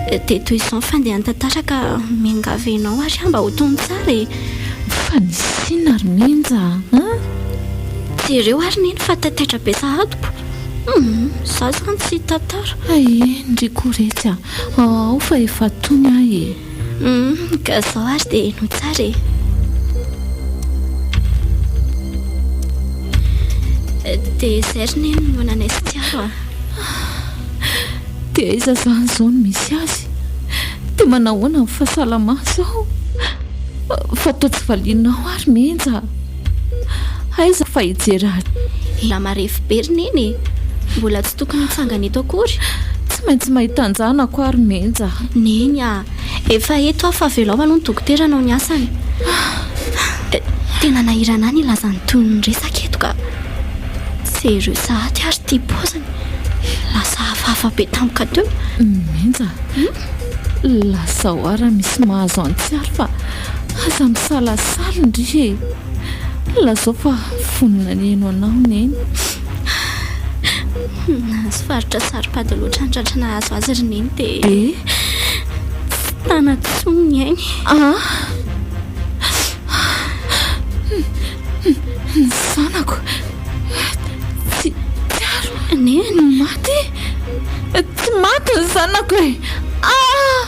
Dia toy izao ny fandehan'ny tantara ka miangavy anao ary aho mba ho tony tsara e! Fa nisy inona ry Minja a? Jereo ary Neny fa taitaitra be sahadiko. Humm, izaho izany tsy hitantara. Hay, ndry koa retsy a! Ao fa efa tony aho e! Humm, ka izao ary dia henoy tsara e! Dia izay ry Neny no nanay sy Tsiaro a! Dia aiza izany izao no misy azy? Dia manahoana ny fahasalamany izao? Fa toa tsy valianao ary Menja a! Aiza fa hijery azy? Ela marefo be ry Neny e! Mbola tsy tokony hitsangana eto akory. Tsy maintsy mahita an-janako aho ry Menja a! Neny a! Efa eto aho fa avelao aloha ny dokotera hanao ny asany. Tena nahirana ahy ny hilaza ny tohin'ny resaka eto ka! Jereo sahady ary ity paoziny. Lasa hafahafa be tampoka teo. Menja, lazao ahy raha misy mahazo an'i Tsiaro fa aza misalasala ndry e! Lazao fa vonona ny hihaino anao Neny. Nahazo faritra saro-pady loatra ny ratra nahazo azy ry Neny dia tsy tana intsony ny ainy. Ah! Ny zanako! Tsy tsiaro. Neny. Maty? Tsy maty ny zanako e! Ah!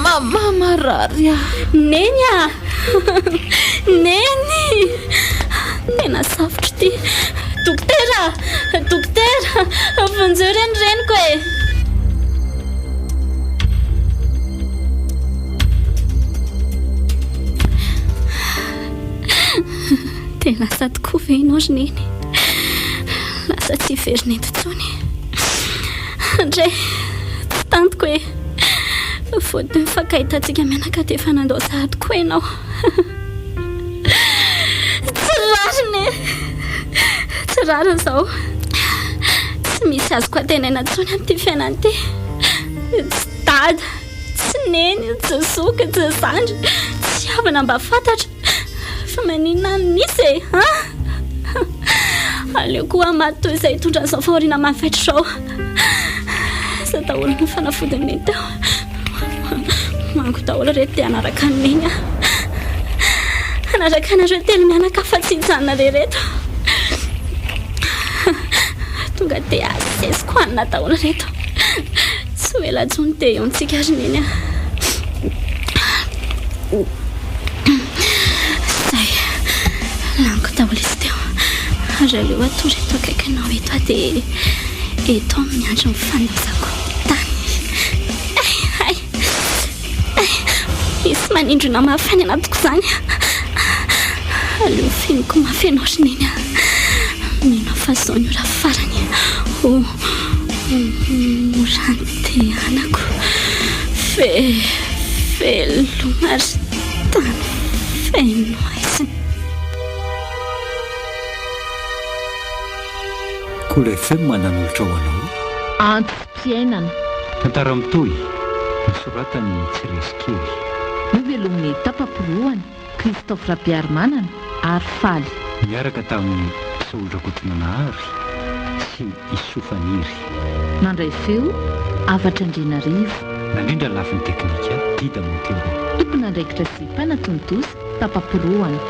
Mama marary ahy. Neny ah! Neny! Tena safotra ity. Dokotera! Dokotera! Vonjeo re ny reniko e! Dia lasa tokoa ve ianao ry Neny? Lasa tsy hiverina eto intsony. Andre, tsy tantiko e. Vao teo nifankahitantsika mianaka dia efa nandao sahady koa ianao. Tsy rariny e! Tsy rariny izao. Tsy misy azoko antenaina intsony amin'ity fiainana ity. Tsy dada, tsy neny, tsy zoky, tsy zandry, tsy havana mba fantatra. Fa maninona no misy e? An? Aleoko aho maty toy izay hitondra an'izao fahoriana mahafaitra izao. Aiza daholo ny fanafodin'i Neny teo? Mango daholo ireto dia hanaraka an'i Neny aho. Hanaraka anareo telo mianaka fa tsy hijanona re ireto. Tonga dia asesiko hanina daholo ireto. Tsy ho ela intsony dia eo antsika ry Neny a. Zay, laniko daholo izy teo. Ary aleo hatory eto akaikinao eto aho dia eto aho miandry ny fandaozako ny tany. Hay, hay, hay, misy manindrona mafy any anatiko izany. Aleo fihiniko mafy ianao ry Neny a. Mino aho fa izao ny ora farany. Ho. Mora andehanako. Ve, veloma ry tany feno haizina. Kolo FM nanolotra ho anao. Antom-piainana. Tantara mitohy, nosoratan'i Tsiresy Kely. Novelomin'i Tapa-porohana, Christophe Rabearimanana ary Faly. Niaraka tamin'i Saoly Rakotonanahary sy i Soa Faniry. Nandray feo, Avatra Andrianarivo. Nandrindra ny lafiny teknika, Dida Montero. Tompon'andraikitra sy mpanatontosa, Tapa-porohana.